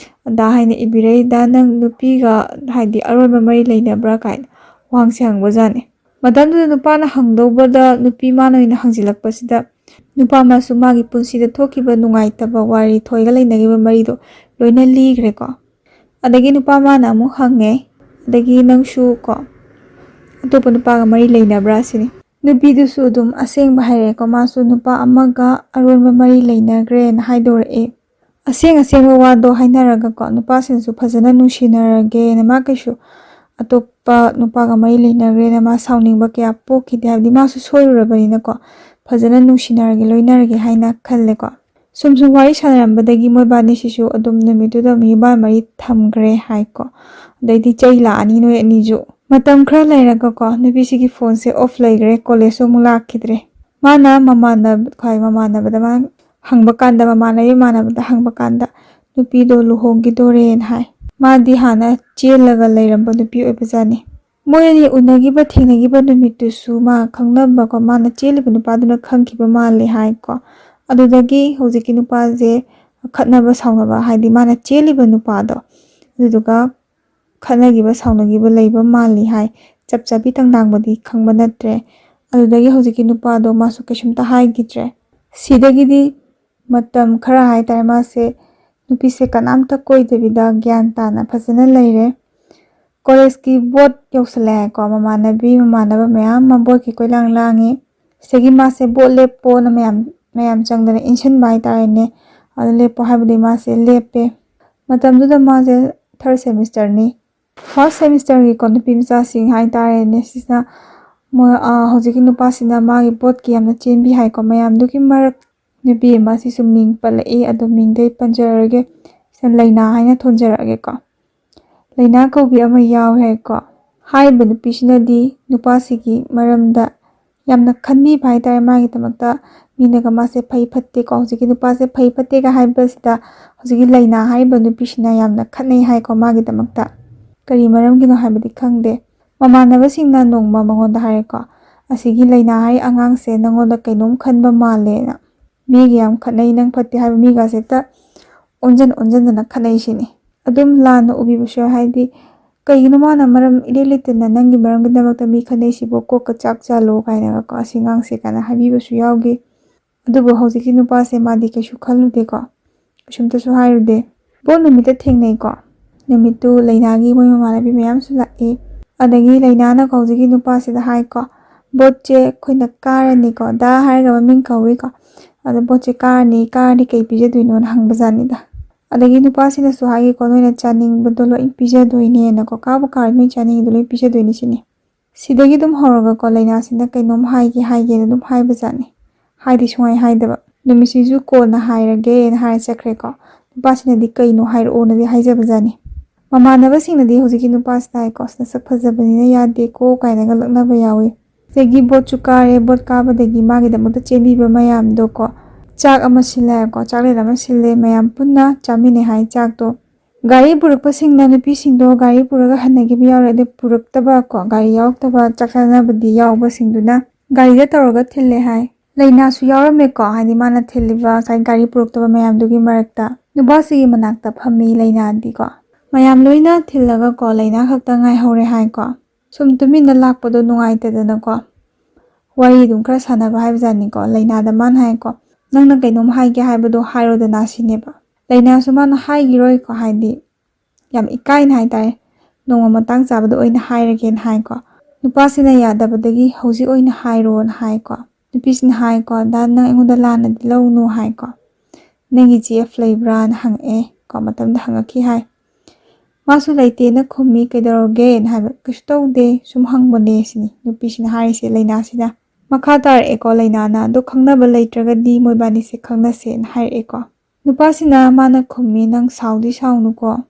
ꯗꯥ ꯍꯥꯏꯅ ꯏꯕꯤꯔꯛꯏ, "ꯗꯥ, ꯅꯪ ꯅꯨꯄꯤꯒ ꯍꯥꯏꯗꯤ ꯑꯔꯣꯟꯕ ꯃꯔꯤ ꯂꯩꯅꯕ꯭ꯔꯥ?" ꯀꯥꯏꯅ ꯋꯥꯍꯪꯁꯦ ꯍꯪꯕꯖꯥꯠꯅꯤ꯫ ꯃꯇꯝꯗꯨꯗ ꯅꯨꯄꯥꯅ ꯍꯪꯗꯧꯕꯗ ꯅꯨꯄꯤ ꯃꯥꯅ ꯑꯣꯏꯅ ꯍꯪꯖꯤꯜꯂꯛꯄꯁꯤꯗ ꯅꯨꯄꯥ ꯃꯥꯁꯨ ꯃꯥꯒꯤ ꯄꯨꯟꯁꯤꯗ ꯊꯣꯛꯈꯤꯕ ꯅꯨꯡꯉꯥꯏꯇꯕ ꯋꯥꯔꯤ, ꯊꯣꯏꯒ ꯂꯩꯅꯈꯤꯕ ꯃꯔꯤꯗꯣ ꯂꯣꯏꯅ ꯂꯤꯈ꯭ꯔꯦꯀꯣ꯫ ꯑꯗꯒꯤ ꯅꯨꯄꯥ ꯃꯥꯅ ꯑꯃꯨꯛ ꯍꯪꯉꯦ, "ꯑꯗꯒꯤ ꯅꯪꯁꯨ ꯀꯣ ꯑꯇꯣꯞꯄ ꯅꯨꯄꯥꯒ ꯃꯔꯤ ꯂꯩꯅꯕ꯭ꯔꯥ?" ꯁꯤꯅꯤ꯫ ꯅꯨꯄꯤꯗꯨꯁꯨ ꯑꯗꯨꯝ ꯑꯁꯦꯡꯕ ꯍꯥꯏꯔꯛꯑꯦꯀꯣ, ꯃꯥꯁꯨ ꯅꯨꯄꯥ ꯑꯃꯒ ꯑꯔꯣꯟꯕ ꯃꯔꯤ ꯂꯩꯅꯈ꯭ꯔꯦꯅ ꯍꯥꯏꯗꯣꯔꯛꯑꯦ꯫ ꯑꯁꯦꯡ ꯑꯁꯦꯡꯕ ꯋꯥꯗꯣ ꯍꯥꯏꯅꯔꯒꯀꯣ ꯅꯨꯄꯥꯁꯤꯡꯁꯨ ꯐꯖꯅ ꯅꯨꯡꯁꯤꯅꯔꯒꯦꯅ, ꯃꯥ ꯀꯩꯁꯨ ꯑꯇꯣꯞꯄ ꯅꯨꯄꯥꯒ ꯃꯔꯤ ꯂꯩꯅꯈ꯭ꯔꯦꯅ ꯃꯥ ꯁꯥꯎꯅꯤꯡꯕ ꯀꯌꯥ ꯄꯣꯛꯈꯤꯗꯦ, ꯍꯥꯏꯕꯗꯤ ꯃꯥꯁꯨ ꯁꯣꯏꯔꯨꯔꯕꯅꯤꯅꯀꯣ ꯐꯖꯅ ꯅꯨꯡꯁꯤꯅꯔꯒꯦ, ꯂꯣꯏꯅꯔꯒꯦ ꯍꯥꯏꯅ ꯈꯜꯂꯦꯀꯣ꯫ ꯁꯨꯝ ꯁꯨꯝ ꯋꯥꯔꯤ ꯁꯥꯟꯅꯔꯝꯕꯗꯒꯤ ꯃꯣꯏꯕꯥꯅꯤꯁꯤꯁꯨ ꯑꯗꯨꯝ ꯅꯨꯃꯤꯠꯇꯨꯗ ꯃꯤꯑꯣꯏꯕ ꯃꯔꯤ ꯊꯝꯈ꯭ꯔꯦ ꯍꯥꯏꯀꯣ꯫ ꯑꯗꯩꯗꯤ ꯆꯩ ꯂꯥꯛꯑꯅꯤ ꯅꯣꯏ ꯑꯅꯤꯁꯨ꯫ ꯃꯇꯝ ꯈꯔ ꯂꯩꯔꯒꯀꯣ ꯅꯨꯄꯤꯁꯤꯒꯤ ꯐꯣꯟꯁꯦ ꯑꯣꯐ ꯂꯩꯈ꯭ꯔꯦ, ꯀꯣꯂꯦꯖꯁꯨ ꯑꯃꯨꯛ ꯂꯥꯛꯈꯤꯗ꯭ꯔꯦ꯫ ꯃꯥꯅ ꯃꯃꯥꯟꯅꯕ ꯈ꯭ꯋꯥꯏ ꯃꯃꯥꯟꯅꯕꯗ ꯃꯥ ꯍꯪꯕ ꯀꯥꯟꯗ, ꯃꯃꯥꯟꯅꯕꯤ ꯃꯃꯥꯟꯅꯕꯗ ꯍꯪꯕ ꯀꯥꯟꯗ ꯅꯨꯄꯤꯗꯣ ꯂꯨꯍꯣꯡꯈꯤꯗꯣꯔꯦꯅ ꯍꯥꯏ꯫ ꯃꯥꯗꯤ ꯍꯥꯟꯅ ꯆꯦꯜꯂꯒ ꯂꯩꯔꯝꯕ ꯅꯨꯄꯤ ꯑꯣꯏꯕꯖꯥꯠꯅꯤ꯫ ꯃꯣꯏ ꯑꯅꯤ ꯎꯅꯈꯤꯕ ꯊꯦꯡꯅꯈꯤꯕ ꯅꯨꯃꯤꯠꯇꯨꯁꯨ ꯃꯥ ꯈꯪꯅꯕꯀꯣ, ꯃꯥꯅ ꯆꯦꯜꯂꯤꯕ ꯅꯨꯄꯥꯗꯨꯅ ꯈꯪꯈꯤꯕ ꯃꯥꯜꯂꯦ ꯍꯥꯏꯀꯣ꯫ ꯑꯗꯨꯗꯒꯤ ꯍꯧꯖꯤꯛꯀꯤ ꯅꯨꯄꯥꯁꯦ ꯈꯠꯅꯕ ꯁꯥꯎꯅꯕ, ꯍꯥꯏꯗꯤ ꯃꯥꯅ ꯆꯦꯜꯂꯤꯕ ꯅꯨꯄꯥꯗꯣ ꯑꯗꯨꯗꯨꯒ ꯈꯠꯅꯈꯤꯕ ꯁꯥꯎꯅꯈꯤꯕ ꯂꯩꯕ ꯃꯥꯜꯂꯤ ꯍꯥꯏ꯫ ꯆꯞ ꯆꯥꯕꯤ ꯇꯥꯡꯗꯥꯡꯕꯗꯤ ꯈꯪꯕ ꯅꯠꯇ꯭ꯔꯦ꯫ ꯑꯗꯨꯗꯒꯤ ꯍꯧꯖꯤꯛꯀꯤ ꯅꯨꯄꯥꯗꯣ ꯃꯥꯁꯨ ꯀꯩꯁꯨꯝꯇ ꯍꯥꯏꯈꯤꯗ꯭ꯔꯦ꯫ ꯁꯤꯗꯒꯤꯗꯤ ꯃꯇꯝ ꯈꯔ ꯍꯥꯏꯇꯥꯔꯦ ꯃꯥꯁꯦ ꯅꯨꯄꯤꯁꯦ ꯀꯅꯥꯝꯇ ꯀꯣꯏꯗꯕꯤꯗ ꯒ꯭ꯌꯥꯟ ꯇꯥꯅ ꯐꯖꯅ ꯂꯩꯔꯦ꯫ ꯀꯣꯂꯦꯖꯀꯤ ꯕꯣꯠ ꯌꯧꯁꯜꯂꯛꯑꯦꯀꯣ, ꯃꯃꯥꯟꯅꯕꯤ ꯃꯃꯥꯟꯅꯕ ꯃꯌꯥꯝ ꯑꯃ ꯕꯣꯠꯀꯤ ꯀꯣꯏꯂꯥꯡ ꯂꯥꯡꯉꯤ꯫ ꯁꯤꯗꯒꯤ ꯃꯥꯁꯦ ꯕꯣꯠ ꯂꯦꯞꯄꯣꯅ ꯃꯌꯥꯝ ꯃꯌꯥꯝ ꯆꯪꯗꯅ ꯏꯟꯁꯤꯟꯕ ꯍꯥꯏꯇꯥꯔꯦꯅꯦ꯫ ꯑꯗꯨ ꯂꯦꯞꯄꯣ ꯍꯥꯏꯕꯗꯤ ꯃꯥꯁꯦ ꯂꯦꯞꯄꯦ꯫ ꯃꯇꯝꯗꯨꯗ ꯃꯥꯁꯦ ꯊꯥꯔꯠ ꯁꯦꯃꯤꯁꯇꯔꯅꯤ꯫ ꯐꯥꯔꯁ ꯁꯦꯃꯤꯁꯇꯔꯒꯤꯀꯣ ꯅꯨꯄꯤ ꯃꯆꯥꯁꯤꯡ ꯍꯥꯏꯇꯥꯔꯦꯅꯦ, ꯁꯤꯁꯤꯅ ꯃꯣꯏ, ꯑ, ꯍꯧꯖꯤꯛꯀꯤ ꯅꯨꯄꯥꯁꯤꯅ ꯃꯥꯒꯤ ꯕꯣꯠꯀꯤ ꯌꯥꯝꯅ ꯆꯦꯟꯕꯤ ꯍꯥꯏꯀꯣ꯫ ꯃꯌꯥꯝꯗꯨꯒꯤ ꯃꯔꯛ ꯅꯨꯄꯤ ꯑꯃ, ꯁꯤꯁꯨ ꯃꯤꯡ ꯄꯜꯂꯛꯏ, ꯑꯗꯣ ꯃꯤꯡꯗꯤ ꯑꯩ ꯄꯟꯖꯔꯔꯣꯏꯒꯦ꯫ ꯁꯤꯅ ꯂꯩꯅꯥ ꯍꯥꯏꯅ ꯊꯣꯟꯖꯔꯛꯑꯒꯦꯀꯣ꯫ ꯂꯩꯅꯥ ꯀꯧꯕꯤ ꯑꯃ ꯌꯥꯎꯋꯦ ꯍꯥꯏꯀꯣ꯫ ꯍꯥꯏꯔꯤꯕ ꯅꯨꯄꯤꯁꯤꯅꯗꯤ ꯅꯨꯄꯥꯁꯤꯒꯤ ꯃꯔꯝꯗ ꯌꯥꯝꯅ ꯈꯟꯕꯤꯕ ꯍꯥꯏꯇꯥꯔꯦ꯫ ꯃꯥꯒꯤꯗꯃꯛꯇ ꯃꯤꯅꯒ ꯃꯥꯁꯦ ꯐꯩ ꯐꯠꯇꯦꯀꯣ, ꯍꯧꯖꯤꯛꯀꯤ ꯅꯨꯄꯥꯁꯦ ꯐꯩ ꯐꯠꯇꯦꯒ ꯍꯥꯏꯕꯁꯤꯗ ꯍꯧꯖꯤꯛꯀꯤ ꯂꯩꯅꯥ ꯍꯥꯏꯔꯤꯕ ꯅꯨꯄꯤꯁꯤꯅ ꯌꯥꯝꯅ ꯈꯠꯅꯩ ꯍꯥꯏꯀꯣ ꯃꯥꯒꯤꯗꯃꯛꯇ꯫ ꯀꯔꯤ ꯃꯔꯝꯒꯤꯅꯣ ꯍꯥꯏꯕꯗꯤ ꯈꯪꯗꯦ꯫ ꯃꯃꯥꯟꯅꯕꯁꯤꯡꯅ ꯅꯣꯡꯃ ꯃꯉꯣꯟꯗ ꯍꯥꯏꯔꯦꯀꯣ, "ꯑꯁꯤꯒꯤ ꯂꯩꯅꯥ ꯍꯥꯏꯔꯤ ꯑꯉꯥꯡꯁꯦ ꯅꯪꯉꯣꯟꯗ ꯀꯩꯅꯣꯝ ꯈꯟꯕ ꯃꯥꯜꯂꯦꯅ꯫ ꯃꯤꯒ ꯌꯥꯝ ꯈꯠꯅꯩ, ꯅꯪ ꯐꯠꯇꯦ ꯍꯥꯏꯕ ꯃꯤꯒꯁꯦ ꯍꯦꯛꯇ ꯑꯣꯟꯖꯟ ꯑꯣꯟꯖꯟꯗꯅ ꯈꯠꯅꯩ ꯁꯤꯅꯤ"꯫ ꯑꯗꯨꯝ ꯂꯥꯟꯅ ꯎꯕꯤꯕꯁꯨ ꯌꯥꯎ ꯍꯥꯏꯗꯤ ꯀꯩꯒꯤꯅꯣ ꯃꯥꯅ ꯃꯔꯝ ꯏꯔꯩ ꯂꯩꯇꯅ ꯅꯪꯒꯤ ꯃꯔꯝꯒꯤꯗꯃꯛꯇ ꯃꯤ ꯈꯠꯅꯩꯁꯤꯕꯨ, ꯀꯣꯛꯀ ꯆꯥꯛ ꯆꯥꯜꯂꯣ ꯀꯥꯏꯅꯒꯀꯣ ꯑꯁꯤ ꯑꯉꯥꯡꯁꯦ ꯀꯥꯏꯅ ꯍꯥꯏꯕꯤꯕꯁꯨ ꯌꯥꯎꯈꯤ꯫ ꯑꯗꯨꯕꯨ ꯍꯧꯖꯤꯛꯀꯤ ꯅꯨꯄꯥꯁꯦ ꯃꯥꯗꯤ ꯀꯩꯁꯨ ꯈꯜꯂꯨꯗꯦꯀꯣ, ꯀꯩꯁꯨꯝꯇꯁꯨ ꯍꯥꯏꯔꯨꯗꯦ꯫ ꯕꯣꯠ ꯅꯨꯃꯤꯠꯇ ꯊꯦꯡꯅꯩꯀꯣ꯫ ꯅꯨꯃꯤꯠꯇꯨ ꯂꯩꯅꯥꯒꯤ ꯃꯣꯏ ꯃꯃꯥꯟꯅꯕꯤ ꯃꯌꯥꯝꯁꯨ ꯂꯥꯛꯑꯦ꯫ ꯑꯗꯒꯤ ꯂꯩꯅꯥꯅ ꯍꯧꯖꯤꯛꯀꯤ ꯅꯨꯄꯥꯁꯤꯗ ꯍꯥꯏꯀꯣ, "ꯕꯣꯠꯁꯦ ꯑꯩꯈꯣꯏꯅ ꯀꯥꯔꯅꯤꯀꯣ, ꯗꯥ ꯍꯥꯏꯔꯒ ꯃꯃꯤꯡ ꯀꯧꯏꯀꯣ꯫ ꯑꯗꯣ ꯕꯣꯠꯁꯦ ꯀꯥꯔꯅꯤ, ꯀꯥꯔꯗꯤ ꯀꯩ ꯄꯤꯖꯗꯣꯏꯅꯣꯅ ꯍꯪꯕꯖꯥꯠꯅꯤꯗ"꯫ ꯑꯗꯒꯤ ꯅꯨꯄꯥꯁꯤꯅꯁꯨ ꯍꯥꯏꯒꯦꯀꯣ, "ꯅꯣꯏꯅ ꯆꯥꯅꯤꯡꯕꯗꯣ ꯂꯣꯏ ꯄꯤꯖꯗꯣꯏꯅꯦꯅꯀꯣ, ꯀꯥꯕꯨ ꯀꯥꯔꯗꯤ ꯅꯣꯏ ꯆꯥꯅꯤꯡꯉꯤꯗꯣ ꯂꯣꯏ ꯄꯤꯖꯗꯣꯏꯅꯦ" ꯁꯤꯅꯤ꯫ ꯁꯤꯗꯒꯤ ꯑꯗꯨꯝ ꯍꯧꯔꯒꯀꯣ ꯂꯩꯅꯥꯁꯤꯅ ꯀꯩꯅꯣꯝ ꯍꯥꯏꯒꯦ ꯍꯥꯏꯒꯦꯅ ꯑꯗꯨꯝ ꯍꯥꯏꯕꯖꯥꯠꯅꯤ꯫ ꯍꯥꯏꯗꯤ ꯁꯨꯡꯍꯥꯏ ꯍꯥꯏꯗꯕ꯫ "ꯅꯨꯃꯤꯠꯁꯤꯁꯨ ꯀꯣꯟꯅ ꯍꯥꯏꯔꯒꯦꯅ" ꯍꯥꯏꯔ ꯆꯠꯈ꯭ꯔꯦꯀꯣ꯫ ꯅꯨꯄꯥꯁꯤꯅꯗꯤ "ꯀꯩꯅꯣ ꯍꯥꯏꯔꯛꯑꯣꯅꯗꯤ" ꯍꯥꯏꯖꯕꯖꯥꯠꯅꯤ꯫ ꯃꯃꯥꯟꯅꯕꯁꯤꯡꯅꯗꯤ ꯍꯧꯖꯤꯛꯀꯤ ꯅꯨꯄꯥꯁꯤꯗ ꯍꯥꯏꯀꯣ, "ꯑꯁ ꯅꯁꯛ ꯐꯖꯕꯅꯤꯅ ꯌꯥꯗꯦꯀꯣ" ꯀꯥꯏꯅꯒ ꯂꯛꯅꯕ ꯌꯥꯎꯋꯤ꯫ ꯁꯤꯗꯒꯤ ꯕꯣꯠꯁꯨ ꯀꯥꯔꯦ, ꯕꯣꯠ ꯀꯥꯕꯗꯒꯤ ꯃꯥꯒꯤꯗꯃꯛꯇ ꯆꯦꯟꯕꯤꯕ ꯃꯌꯥꯝꯗꯣ ꯀꯣ, ꯆꯥꯛ ꯑꯃ ꯁꯤꯜꯂꯦ ꯍꯥꯏꯀꯣ, ꯆꯥꯛꯂꯦꯟ ꯑꯃ ꯁꯤꯜꯂꯦ, ꯃꯌꯥꯝ ꯄꯨꯟꯅ ꯆꯥꯃꯤꯟꯅꯩ ꯍꯥꯏ ꯆꯥꯛꯇꯣ꯫ ꯒꯥꯔꯤ ꯄꯨꯔꯛꯄꯁꯤꯡꯅ ꯅꯨꯄꯤꯁꯤꯡꯗꯣ ꯒꯥꯔꯤ ꯄꯨꯔꯒ ꯍꯟꯅꯈꯤꯕ ꯌꯥꯎꯔꯦ, ꯑꯗꯨ ꯄꯨꯔꯛꯇꯕ ꯀꯣ, ꯒꯥꯔꯤ ꯌꯥꯎꯔꯛꯇꯕ ꯆꯥꯛ ꯆꯥꯅꯕꯗꯤ ꯌꯥꯎꯕꯁꯤꯡꯗꯨꯅ ꯒꯥꯔꯤꯗ ꯇꯧꯔꯒ ꯊꯤꯜꯂꯦ ꯍꯥꯏ꯫ ꯂꯩꯅꯥꯁꯨ ꯌꯥꯎꯔꯝꯃꯦꯀꯣ, ꯍꯥꯏꯗꯤ ꯃꯥꯅ ꯊꯤꯜꯂꯤꯕ ꯉꯁꯥꯏ ꯒꯥꯔꯤ ꯄꯨꯔꯛꯇꯕ ꯃꯌꯥꯝꯗꯨꯒꯤ ꯃꯔꯛꯇ꯫ ꯅꯨꯄꯥꯁꯤꯒꯤ ꯃꯅꯥꯛꯇ ꯐꯝꯃꯤ ꯂꯩꯅꯥꯗꯤꯀꯣ꯫ ꯃꯌꯥꯝ ꯂꯣꯏꯅ ꯊꯤꯜꯂꯒꯀꯣ, ꯂꯩꯅꯥ ꯈꯛꯇ ꯉꯥꯏꯍꯧꯔꯦ ꯍꯥꯏꯀꯣ꯫ ꯁꯨꯝ ꯇꯨꯃꯤꯟꯅ ꯂꯥꯛꯄꯗꯣ ꯅꯨꯡꯉꯥꯏꯇꯗꯅꯀꯣ, ꯋꯥꯔꯤ ꯑꯗꯨꯝ ꯈꯔ ꯁꯥꯟꯅꯕ ꯍꯥꯏꯕꯖꯥꯠꯅꯤꯀꯣ꯫ ꯂꯩꯅꯥꯗ ꯃꯥꯅ ꯍꯥꯏꯀꯣ, "ꯅꯪꯅ ꯀꯩꯅꯣꯝ ꯍꯥꯏꯒꯦ ꯍꯥꯏꯕꯗꯣ ꯍꯥꯏꯔꯣꯗꯅ" ꯁꯤꯅꯦꯕ꯫ ꯂꯩꯅꯥꯁꯨ ꯃꯥꯅ ꯍꯥꯏꯈꯤꯔꯣꯏꯀꯣ, ꯍꯥꯏꯗꯤ ꯌꯥꯝ ꯏꯀꯥꯏꯅ ꯍꯥꯏꯇꯥꯔꯦ, "ꯅꯣꯡꯃ ꯃꯇꯥꯡ ꯆꯥꯕꯗ ꯑꯣꯏꯅ ꯍꯥꯏꯔꯒꯦꯅ" ꯍꯥꯏꯀꯣ꯫ ꯅꯨꯄꯥꯁꯤꯅ ꯌꯥꯗꯕꯗꯒꯤ "ꯍꯧꯖꯤꯛ ꯑꯣꯏꯅ ꯍꯥꯏꯔꯣꯅ" ꯍꯥꯏꯀꯣ꯫ ꯅꯨꯄꯤꯁꯤꯅ ꯍꯥꯏꯀꯣ, "ꯗꯥ, ꯅꯪ ꯑꯩꯉꯣꯟꯗ ꯂꯥꯟꯅꯗꯤ ꯂꯧꯅꯨ" ꯍꯥꯏꯀꯣ꯫ "ꯅꯪꯒꯤ ꯖꯤ ꯑꯦꯐ ꯂꯩꯕ꯭ꯔꯥꯅ" ꯍꯪꯉꯛꯑꯦ ꯀꯣ, ꯃꯇꯝꯗ ꯍꯪꯉꯛꯈꯤ ꯍꯥꯏ꯫ ꯃꯥꯁꯨ "ꯂꯩꯇꯦꯅ" ꯈꯨꯝꯃꯤ꯫ "ꯀꯩꯗꯧꯔꯒꯦꯅ" ꯍꯥꯏꯕ, "ꯀꯩꯁꯨ ꯇꯧꯗꯦ, ꯁꯨꯝ ꯍꯪꯕꯅꯦ" ꯁꯤꯅꯤ ꯅꯨꯄꯤꯁꯤꯅ ꯍꯥꯏꯔꯤꯁꯦ ꯂꯩꯅꯥꯁꯤꯗ꯫ ꯃꯈꯥ ꯇꯥꯔꯛꯑꯦꯀꯣ ꯂꯩꯅꯥꯅ, "ꯑꯗꯣ ꯈꯪꯅꯕ ꯂꯩꯇ꯭ꯔꯒꯗꯤ ꯃꯣꯏꯕꯥꯅꯤꯁꯦ ꯈꯪꯅꯁꯦꯅ" ꯍꯥꯏꯔꯛꯑꯦꯀꯣ꯫ ꯅꯨꯄꯥꯁꯤꯅ ꯃꯥꯅ ꯈꯨꯝꯃꯤ, "ꯅꯪ ꯁꯥꯎꯗꯤ ꯁꯥꯎꯅꯨꯀꯣ,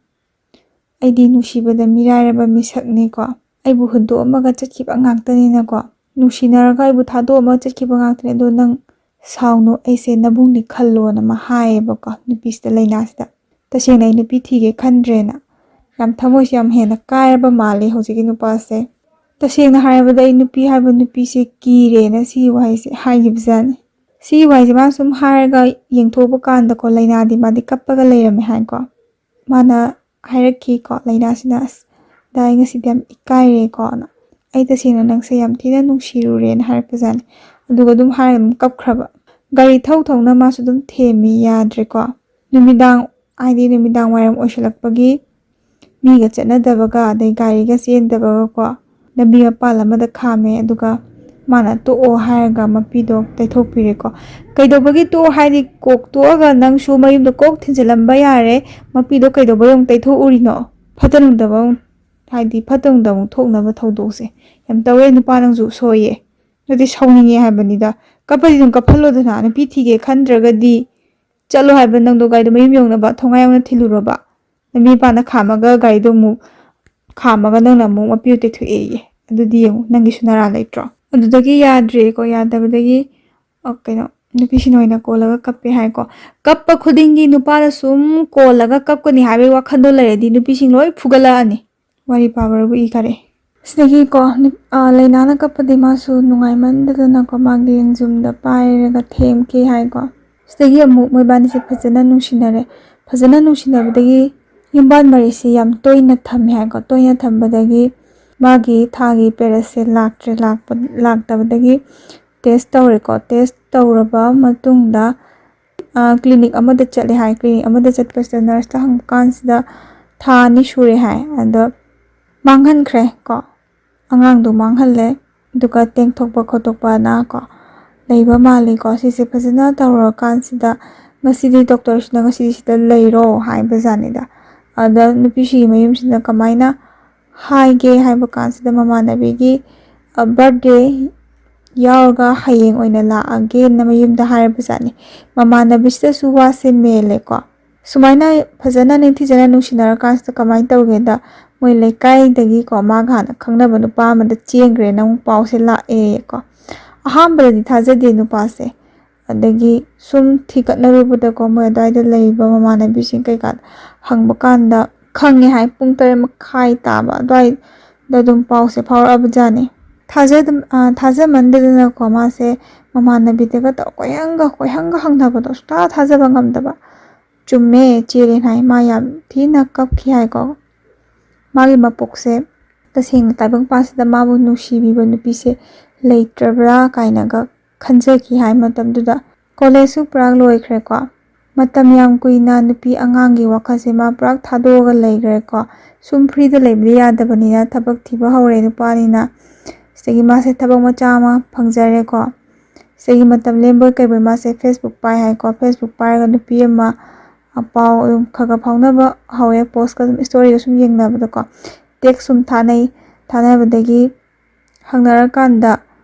ꯑꯩꯗꯤ ꯅꯨꯡꯁꯤꯕꯗ ꯃꯤꯔꯥꯏꯔꯕ ꯃꯤꯁꯛꯅꯤꯀꯣ, ꯑꯩꯕꯨ ꯍꯨꯟꯗꯣꯛꯑꯝꯃꯒ ꯆꯠꯈꯤꯕ ꯉꯥꯛꯇꯅꯤꯅꯀꯣ, ꯅꯨꯡꯁꯤꯅꯔꯒ ꯑꯩꯕꯨ ꯊꯥꯗꯣꯛꯑꯝꯃꯒ ꯆꯠꯈꯤꯕ ꯉꯥꯛꯇꯅꯤ꯫ ꯑꯗꯣ ꯅꯪ ꯁꯥꯎꯅꯨ, ꯑꯩꯁꯦ ꯅꯕꯨꯡꯅꯤ ꯈꯜꯂꯣꯅ ꯑꯃ ꯍꯥꯏꯌꯦꯕꯀꯣ ꯅꯨꯄꯤꯁꯤꯗ, ꯂꯩꯅꯥꯁꯤꯗ꯫ ꯇꯁꯦꯡꯅ ꯑꯩ ꯅꯨꯄꯤ ꯊꯤꯒꯦ ꯈꯟꯗ꯭ꯔꯦꯅ꯫ ꯌꯥꯝ ꯊꯃꯣꯏꯁꯦ ꯌꯥꯝ ꯍꯦꯟꯅ ꯀꯥꯏꯔꯕ ꯃꯥꯜꯂꯦ ꯍꯧꯖꯤꯛꯀꯤ ꯅꯨꯄꯥꯁꯦ꯫ ꯇꯁꯦꯡꯅ ꯍꯥꯏꯔꯕꯗ ꯑꯩ ꯅꯨꯄꯤ ꯍꯥꯏꯕ ꯅꯨꯄꯤꯁꯦ ꯀꯤꯔꯦꯅ ꯁꯤꯒꯤ ꯋꯥꯍꯩꯁꯦ ꯍꯥꯏꯈꯤꯕꯖꯥꯠꯅꯤ꯫ ꯁꯤꯒꯤ ꯋꯥꯍꯩꯁꯦ ꯃꯥꯅ ꯁꯨꯝ ꯍꯥꯏꯔꯒ ꯌꯦꯡꯊꯣꯛꯄ ꯀꯥꯟꯗꯀꯣ, ꯂꯩꯅꯥꯗꯤ ꯃꯥꯗꯤ ꯀꯞꯄꯒ ꯂꯩꯔꯝꯃꯦ ꯍꯥꯏꯀꯣ꯫ ꯃꯥꯅ ꯍꯥꯏꯔꯛꯈꯤꯀꯣ, ꯂꯩꯅꯥꯁꯤꯅ, "ꯑꯁ, ꯗꯥ, ꯑꯩ ꯉꯁꯤꯗꯤ ꯌꯥꯝ ꯏꯀꯥꯏꯔꯦꯀꯣꯅ꯫ ꯑꯩ ꯇꯁꯦꯡꯅ ꯅꯪꯁꯦ ꯌꯥꯝ ꯊꯤꯅ ꯅꯨꯡꯁꯤꯔꯨꯔꯦꯅ" ꯍꯥꯏꯔꯛꯄꯖꯥꯠꯅꯤ꯫ ꯑꯗꯨꯒ ꯑꯗꯨꯝ ꯍꯥꯏꯔꯒ ꯑꯗꯨꯝ ꯀꯞꯈ꯭ꯔꯕ꯫ ꯒꯥꯔꯤ ꯊꯧ ꯊꯧꯅ ꯃꯥꯁꯨ ꯑꯗꯨꯝ ꯊꯦꯝꯃꯤ, ꯌꯥꯗ꯭ꯔꯦꯀꯣ꯫ ꯅꯨꯃꯤꯗꯥꯡ, ꯍꯥꯏꯗꯤ ꯅꯨꯃꯤꯗꯥꯡ ꯋꯥꯏꯔꯝ ꯑꯣꯏꯁꯜꯂꯛꯄꯒꯤ ꯃꯤꯒ ꯆꯠꯅꯗꯕꯒ ꯑꯗꯩ ꯒꯥꯔꯤꯒ ꯆꯦꯟꯗꯕꯒꯀꯣ, ꯂꯝꯕꯤ ꯃꯄꯥꯜ ꯑꯃꯗ ꯈꯥꯝꯃꯦ꯫ ꯑꯗꯨꯒ ꯃꯥꯅ ꯇꯣꯛꯑꯣ ꯍꯥꯏꯔꯒ ꯃꯄꯤꯗꯣ ꯇꯩꯊꯣꯛꯄꯤꯔꯦꯀꯣ꯫ ꯀꯩꯗꯧꯕꯒꯤ ꯇꯣꯛꯑꯣ ꯍꯥꯏꯗꯤ, ꯀꯣꯛ ꯇꯣꯛꯑꯒ ꯅꯪꯁꯨ ꯃꯌꯨꯝꯗ ꯀꯣꯛ ꯊꯤꯟꯖꯤꯜꯂꯝꯕ ꯌꯥꯔꯦ, ꯃꯄꯤꯗꯣ ꯀꯩꯗꯧꯕꯩ ꯑꯃꯨꯛ ꯇꯩꯊꯣꯛꯎꯔꯤꯅꯣ? ꯐꯠꯇ ꯅꯨꯡꯗꯕ ꯑꯃꯨꯛ, ꯍꯥꯏꯗꯤ ꯐꯠꯇ ꯅꯨꯡꯗ ꯑꯃꯨꯛ ꯊꯣꯛꯅꯕ ꯊꯧꯗꯣꯛꯁꯦ ꯌꯥꯝ ꯇꯧꯋꯦ꯫ ꯅꯨꯄꯥ ꯅꯪꯁꯨ ꯁꯣꯏꯌꯦ꯫ ꯅꯠꯇꯦ, ꯁꯥꯎꯅꯤꯡꯉꯦ ꯍꯥꯏꯕꯅꯤꯗ꯫ ꯀꯞꯄꯗꯤ ꯑꯗꯨꯝ ꯀꯞꯍꯜꯂꯣꯗꯅ, ꯅꯨꯄꯤ ꯊꯤꯒꯦ ꯈꯟꯗ꯭ꯔꯒꯗꯤ ꯆꯠꯂꯣ ꯍꯥꯏꯕ ꯅꯪꯗꯣ ꯒꯥꯔꯤꯗꯣ ꯃꯌꯨꯝ ꯌꯧꯅꯕ ꯊꯣꯡꯒꯥꯏ ꯌꯧꯅ ꯊꯤꯜꯂꯨꯔꯣꯕ꯫ ꯂꯝꯕꯤ ꯃꯄꯥꯟꯗ ꯈꯥꯝꯃꯒ ꯒꯥꯔꯤꯗꯣ ꯑꯃꯨꯛ ꯈꯥꯝꯃꯒ ꯅꯪꯅ ꯑꯃꯨꯛ ꯃꯄꯤꯗꯣ ꯇꯩꯊꯣꯛꯑꯦꯌꯦ꯫ ꯑꯗꯨꯗꯤ ꯌꯦꯡꯉꯨ, ꯅꯪꯒꯤꯁꯨ ꯅꯔꯥ ꯂꯩꯇ꯭ꯔꯣ? ꯑꯗꯨꯗꯒꯤ ꯌꯥꯗ꯭ꯔꯦꯀꯣ, ꯌꯥꯗꯕꯗꯒꯤ, ꯑ, ꯀꯩꯅꯣ, ꯅꯨꯄꯤꯁꯤꯡ ꯑꯣꯏꯅ ꯀꯣꯜꯂꯒ ꯀꯞꯄꯦ ꯍꯥꯏꯀꯣ꯫ ꯀꯞꯄ ꯈꯨꯗꯤꯡꯒꯤ ꯅꯨꯄꯥꯅ ꯁꯨꯝ ꯀꯣꯜꯂꯒ ꯀꯞꯀꯅꯤ ꯍꯥꯏꯕꯒꯤ ꯋꯥꯈꯜꯗꯣ ꯂꯩꯔꯗꯤ ꯅꯨꯄꯤꯁꯤꯡ ꯂꯣꯏ ꯐꯨꯒꯠꯂꯛꯑꯅꯤ꯫ ꯋꯥꯔꯤ ꯄꯥꯕꯗꯕꯨ ꯏ ꯀꯥꯔꯛꯑꯦ꯫ ꯁꯤꯗꯒꯤꯀꯣ, ꯅꯨꯞ-, ꯑ, ꯂꯩꯅꯥꯅ ꯀꯞꯄꯗꯤ ꯃꯥꯁꯨ ꯅꯨꯡꯉꯥꯏꯃꯟꯗꯗꯅꯀꯣ, ꯃꯥꯒꯤ ꯂꯦꯡꯖꯨꯝꯗ ꯄꯥꯏꯔꯒ ꯊꯦꯝꯈꯤ ꯍꯥꯏꯀꯣ꯫ ꯁꯤꯗꯒꯤ ꯑꯃꯨꯛ ꯃꯣꯏꯕꯥꯅꯤꯁꯦ ꯐꯖꯅ ꯅꯨꯡꯁꯤꯅꯔꯦ꯫ ꯐꯖꯅ ꯅꯨꯡꯁꯤꯅꯕꯗꯒꯤ ꯌꯨꯝꯕꯥꯟ ꯃꯔꯤꯁꯤ ꯌꯥꯝ ꯇꯣꯏꯅ ꯊꯝꯃꯦ ꯍꯥꯏꯀꯣ꯫ ꯇꯣꯏꯅ ꯊꯝꯕꯗꯒꯤ ꯃꯥꯒꯤ ꯊꯥꯒꯤ ꯄꯦꯔꯦꯠꯁꯦ ꯂꯥꯛꯇ꯭ꯔꯦ꯫ ꯂꯥꯛꯄ, ꯂꯥꯛꯇꯕꯗꯒꯤ ꯇꯦꯁ ꯇꯧꯔꯦꯀꯣ꯫ ꯇꯦꯁ ꯇꯧꯔꯕ ꯃꯇꯨꯡꯗ, ꯑ, ꯀ꯭ꯂꯤꯅꯤꯛ ꯑꯃꯗ ꯆꯠꯂꯦ ꯍꯥꯏ꯫ ꯀ꯭ꯂꯤꯅꯤꯛ ꯑꯃꯗ ꯆꯠꯄꯁꯤꯗ ꯅꯔꯁꯇ ꯍꯪꯕ ꯀꯥꯟꯁꯤꯗ ꯊꯥ ꯑꯅꯤ ꯁꯨꯔꯦ ꯍꯥꯏ꯫ ꯑꯗꯣ ꯃꯥꯡꯍꯟꯈ꯭ꯔꯦ ꯀꯣ꯫ ꯑꯉꯥꯡꯗꯣ ꯃꯥꯡꯍꯜꯂꯦ꯫ ꯑꯗꯨꯒ ꯇꯦꯡꯊꯣꯛꯄ ꯈꯣꯠꯇꯣꯛꯄꯅ ꯀꯣ ꯂꯩꯕ ꯃꯥꯜꯂꯤꯀꯣ꯫ ꯁꯤꯁꯦ ꯐꯖꯅ ꯇꯧꯔꯀꯥꯟꯁꯤꯗ ꯉꯁꯤꯗꯤ ꯗꯣꯛꯇꯔꯁꯤꯅ "ꯉꯁꯤꯗꯤ ꯁꯤꯗ ꯂꯩꯔꯣ" ꯍꯥꯏꯕ ꯖꯥꯠꯅꯤꯗ꯫ ꯑꯗ ꯅꯨꯄꯤꯁꯤꯒꯤ ꯃꯌꯨꯝꯁꯤꯅ ꯀꯃꯥꯏꯅ ꯍꯥꯏꯒꯦ ꯍꯥꯏꯕ ꯀꯥꯟꯁꯤꯗ, ꯃꯃꯥꯟꯅꯕꯤꯒꯤ, ꯑ, ꯕꯥꯔꯠꯗꯦ ꯌꯥꯎꯔꯒ ꯍꯌꯦꯡ ꯑꯣꯏꯅ ꯂꯥꯛꯑꯒꯦꯅ ꯃꯌꯨꯝꯗ ꯍꯥꯏꯔꯕ ꯖꯥꯠꯅꯤ꯫ ꯃꯃꯥꯟꯅꯕꯤꯁꯤꯗꯁꯨ ꯋꯥꯁꯦ ꯃꯦꯜꯂꯦꯀꯣ꯫ ꯁꯨꯃꯥꯏꯅ ꯐꯖꯅ ꯅꯤꯡꯊꯤꯖꯅ ꯅꯨꯡꯁꯤꯅꯔꯀꯥꯟꯁꯤꯗ ꯀꯃꯥꯏꯅ ꯇꯧꯒꯦꯗ, ꯃꯣꯏ ꯂꯩꯀꯥꯏꯗꯒꯤꯀꯣ ꯃꯥꯒ ꯍꯥꯟꯅ ꯈꯪꯅꯕ ꯅꯨꯄꯥ ꯑꯃꯗ ꯆꯦꯟꯈ꯭ꯔꯦꯅ ꯑꯃꯨꯛ ꯄꯥꯎꯁꯦ ꯂꯥꯛꯑꯦꯀꯣ꯫ ꯑꯍꯥꯟꯕꯗꯗꯤ ꯊꯥꯖꯗꯦ ꯅꯨꯄꯥꯁꯦ꯫ ꯑꯗꯒꯤ ꯁꯨꯝ ꯊꯤꯒꯠꯅꯔꯨꯕꯗꯀꯣ ꯃꯣꯏ ꯑꯗꯨꯋꯥꯏꯗ ꯂꯩꯕ ꯃꯃꯥꯟꯅꯕꯤꯁꯤꯡ ꯀꯩꯀꯥ ꯍꯪꯕ ꯀꯥꯟꯗ ꯈꯪꯉꯦ ꯍꯥꯏ꯫ ꯄꯨꯡ ꯇꯔꯦꯠ ꯃꯈꯥꯏ ꯇꯥꯕ ꯑꯗꯨꯋꯥꯏꯗ ꯑꯗꯨꯝ ꯄꯥꯎꯁꯦ ꯐꯥꯎꯔꯛꯑꯕꯖꯥꯠꯅꯤ꯫ ꯊꯥꯖꯗ-, ꯑ, ꯊꯥꯖꯃꯟꯗꯗꯅꯀꯣ ꯃꯥꯁꯦ ꯃꯃꯥꯟꯅꯕꯤꯗꯒ ꯇꯧꯔ ꯀꯣꯏꯍꯪꯒ ꯀꯣꯏꯍꯪꯒ ꯍꯪꯅꯕꯗꯣ ꯁꯨꯡꯊꯥ ꯊꯥꯖꯕ ꯉꯝꯗꯕ꯫ ꯆꯨꯝꯃꯦ ꯆꯦꯜꯂꯦꯅ ꯍꯥꯏ꯫ ꯃꯥ ꯌꯥꯝ ꯊꯤꯅ ꯀꯞꯈꯤ ꯍꯥꯏꯀꯣ꯫ ꯃꯥꯒꯤ ꯃꯄꯣꯛꯁꯦ ꯇꯁꯦꯡꯅ ꯇꯥꯏꯕꯪꯄꯥꯟꯁꯤꯗ ꯃꯥꯕꯨ ꯅꯨꯡꯁꯤꯕꯤꯕ ꯅꯨꯄꯤꯁꯦ ꯂꯩꯇ꯭ꯔꯕ꯭ꯔꯥ ꯀꯥꯏꯅꯒ ꯈꯟꯖꯈꯤ ꯍꯥꯏ ꯃꯇꯝꯗꯨꯗ꯫ ꯀꯣꯂꯦꯖꯁꯨ ꯄꯨꯔꯥ ꯂꯣꯏꯈ꯭ꯔꯦꯀꯣ꯫ ꯃꯇꯝ ꯌꯥꯝ ꯀꯨꯏꯅ ꯅꯨꯄꯤ ꯑꯉꯥꯡꯒꯤ ꯋꯥꯈꯜꯁꯦ ꯃꯥ ꯄꯨꯔꯥ ꯊꯥꯗꯣꯛꯑꯒ ꯂꯩꯈ꯭ꯔꯦꯀꯣ꯫ ꯁꯨꯝ ꯐ꯭ꯔꯤꯗ ꯂꯩꯕꯗꯤ ꯌꯥꯗꯕꯅꯤꯅ ꯊꯕꯛ ꯊꯤꯕ ꯍꯧꯔꯦ ꯅꯨꯄꯥꯅꯤꯅ꯫ ꯁꯤꯗꯒꯤ ꯃꯥꯁꯦ ꯊꯕꯛ ꯃꯆꯥ ꯑꯃ ꯐꯪꯖꯔꯦꯀꯣ꯫ ꯁꯤꯗꯒꯤ ꯃꯇꯝ ꯂꯦꯟꯕꯣꯏ ꯀꯩꯕꯣꯏ ꯃꯥꯁꯦ Facebook ꯄꯥꯏ ꯍꯥꯏꯀꯣ꯫ Facebook ꯄꯥꯏꯔꯒ ꯅꯨꯄꯤ ꯑꯃ, ꯑ, ꯄꯥꯎ ꯑꯗꯨꯝ ꯈꯔ ꯈꯔ ꯐꯥꯎꯅꯕ ꯍꯧꯋꯦ꯫ Postꯀ ꯑꯗꯨꯝ storyꯒ ꯁꯨꯝ ꯌꯦꯡꯅꯕꯗꯀꯣ꯫ Text ꯁꯨꯝ ꯊꯥꯅꯩ꯫ ꯊꯥꯅꯕꯗꯒꯤ ꯍꯪꯅꯔꯀꯥꯟꯗ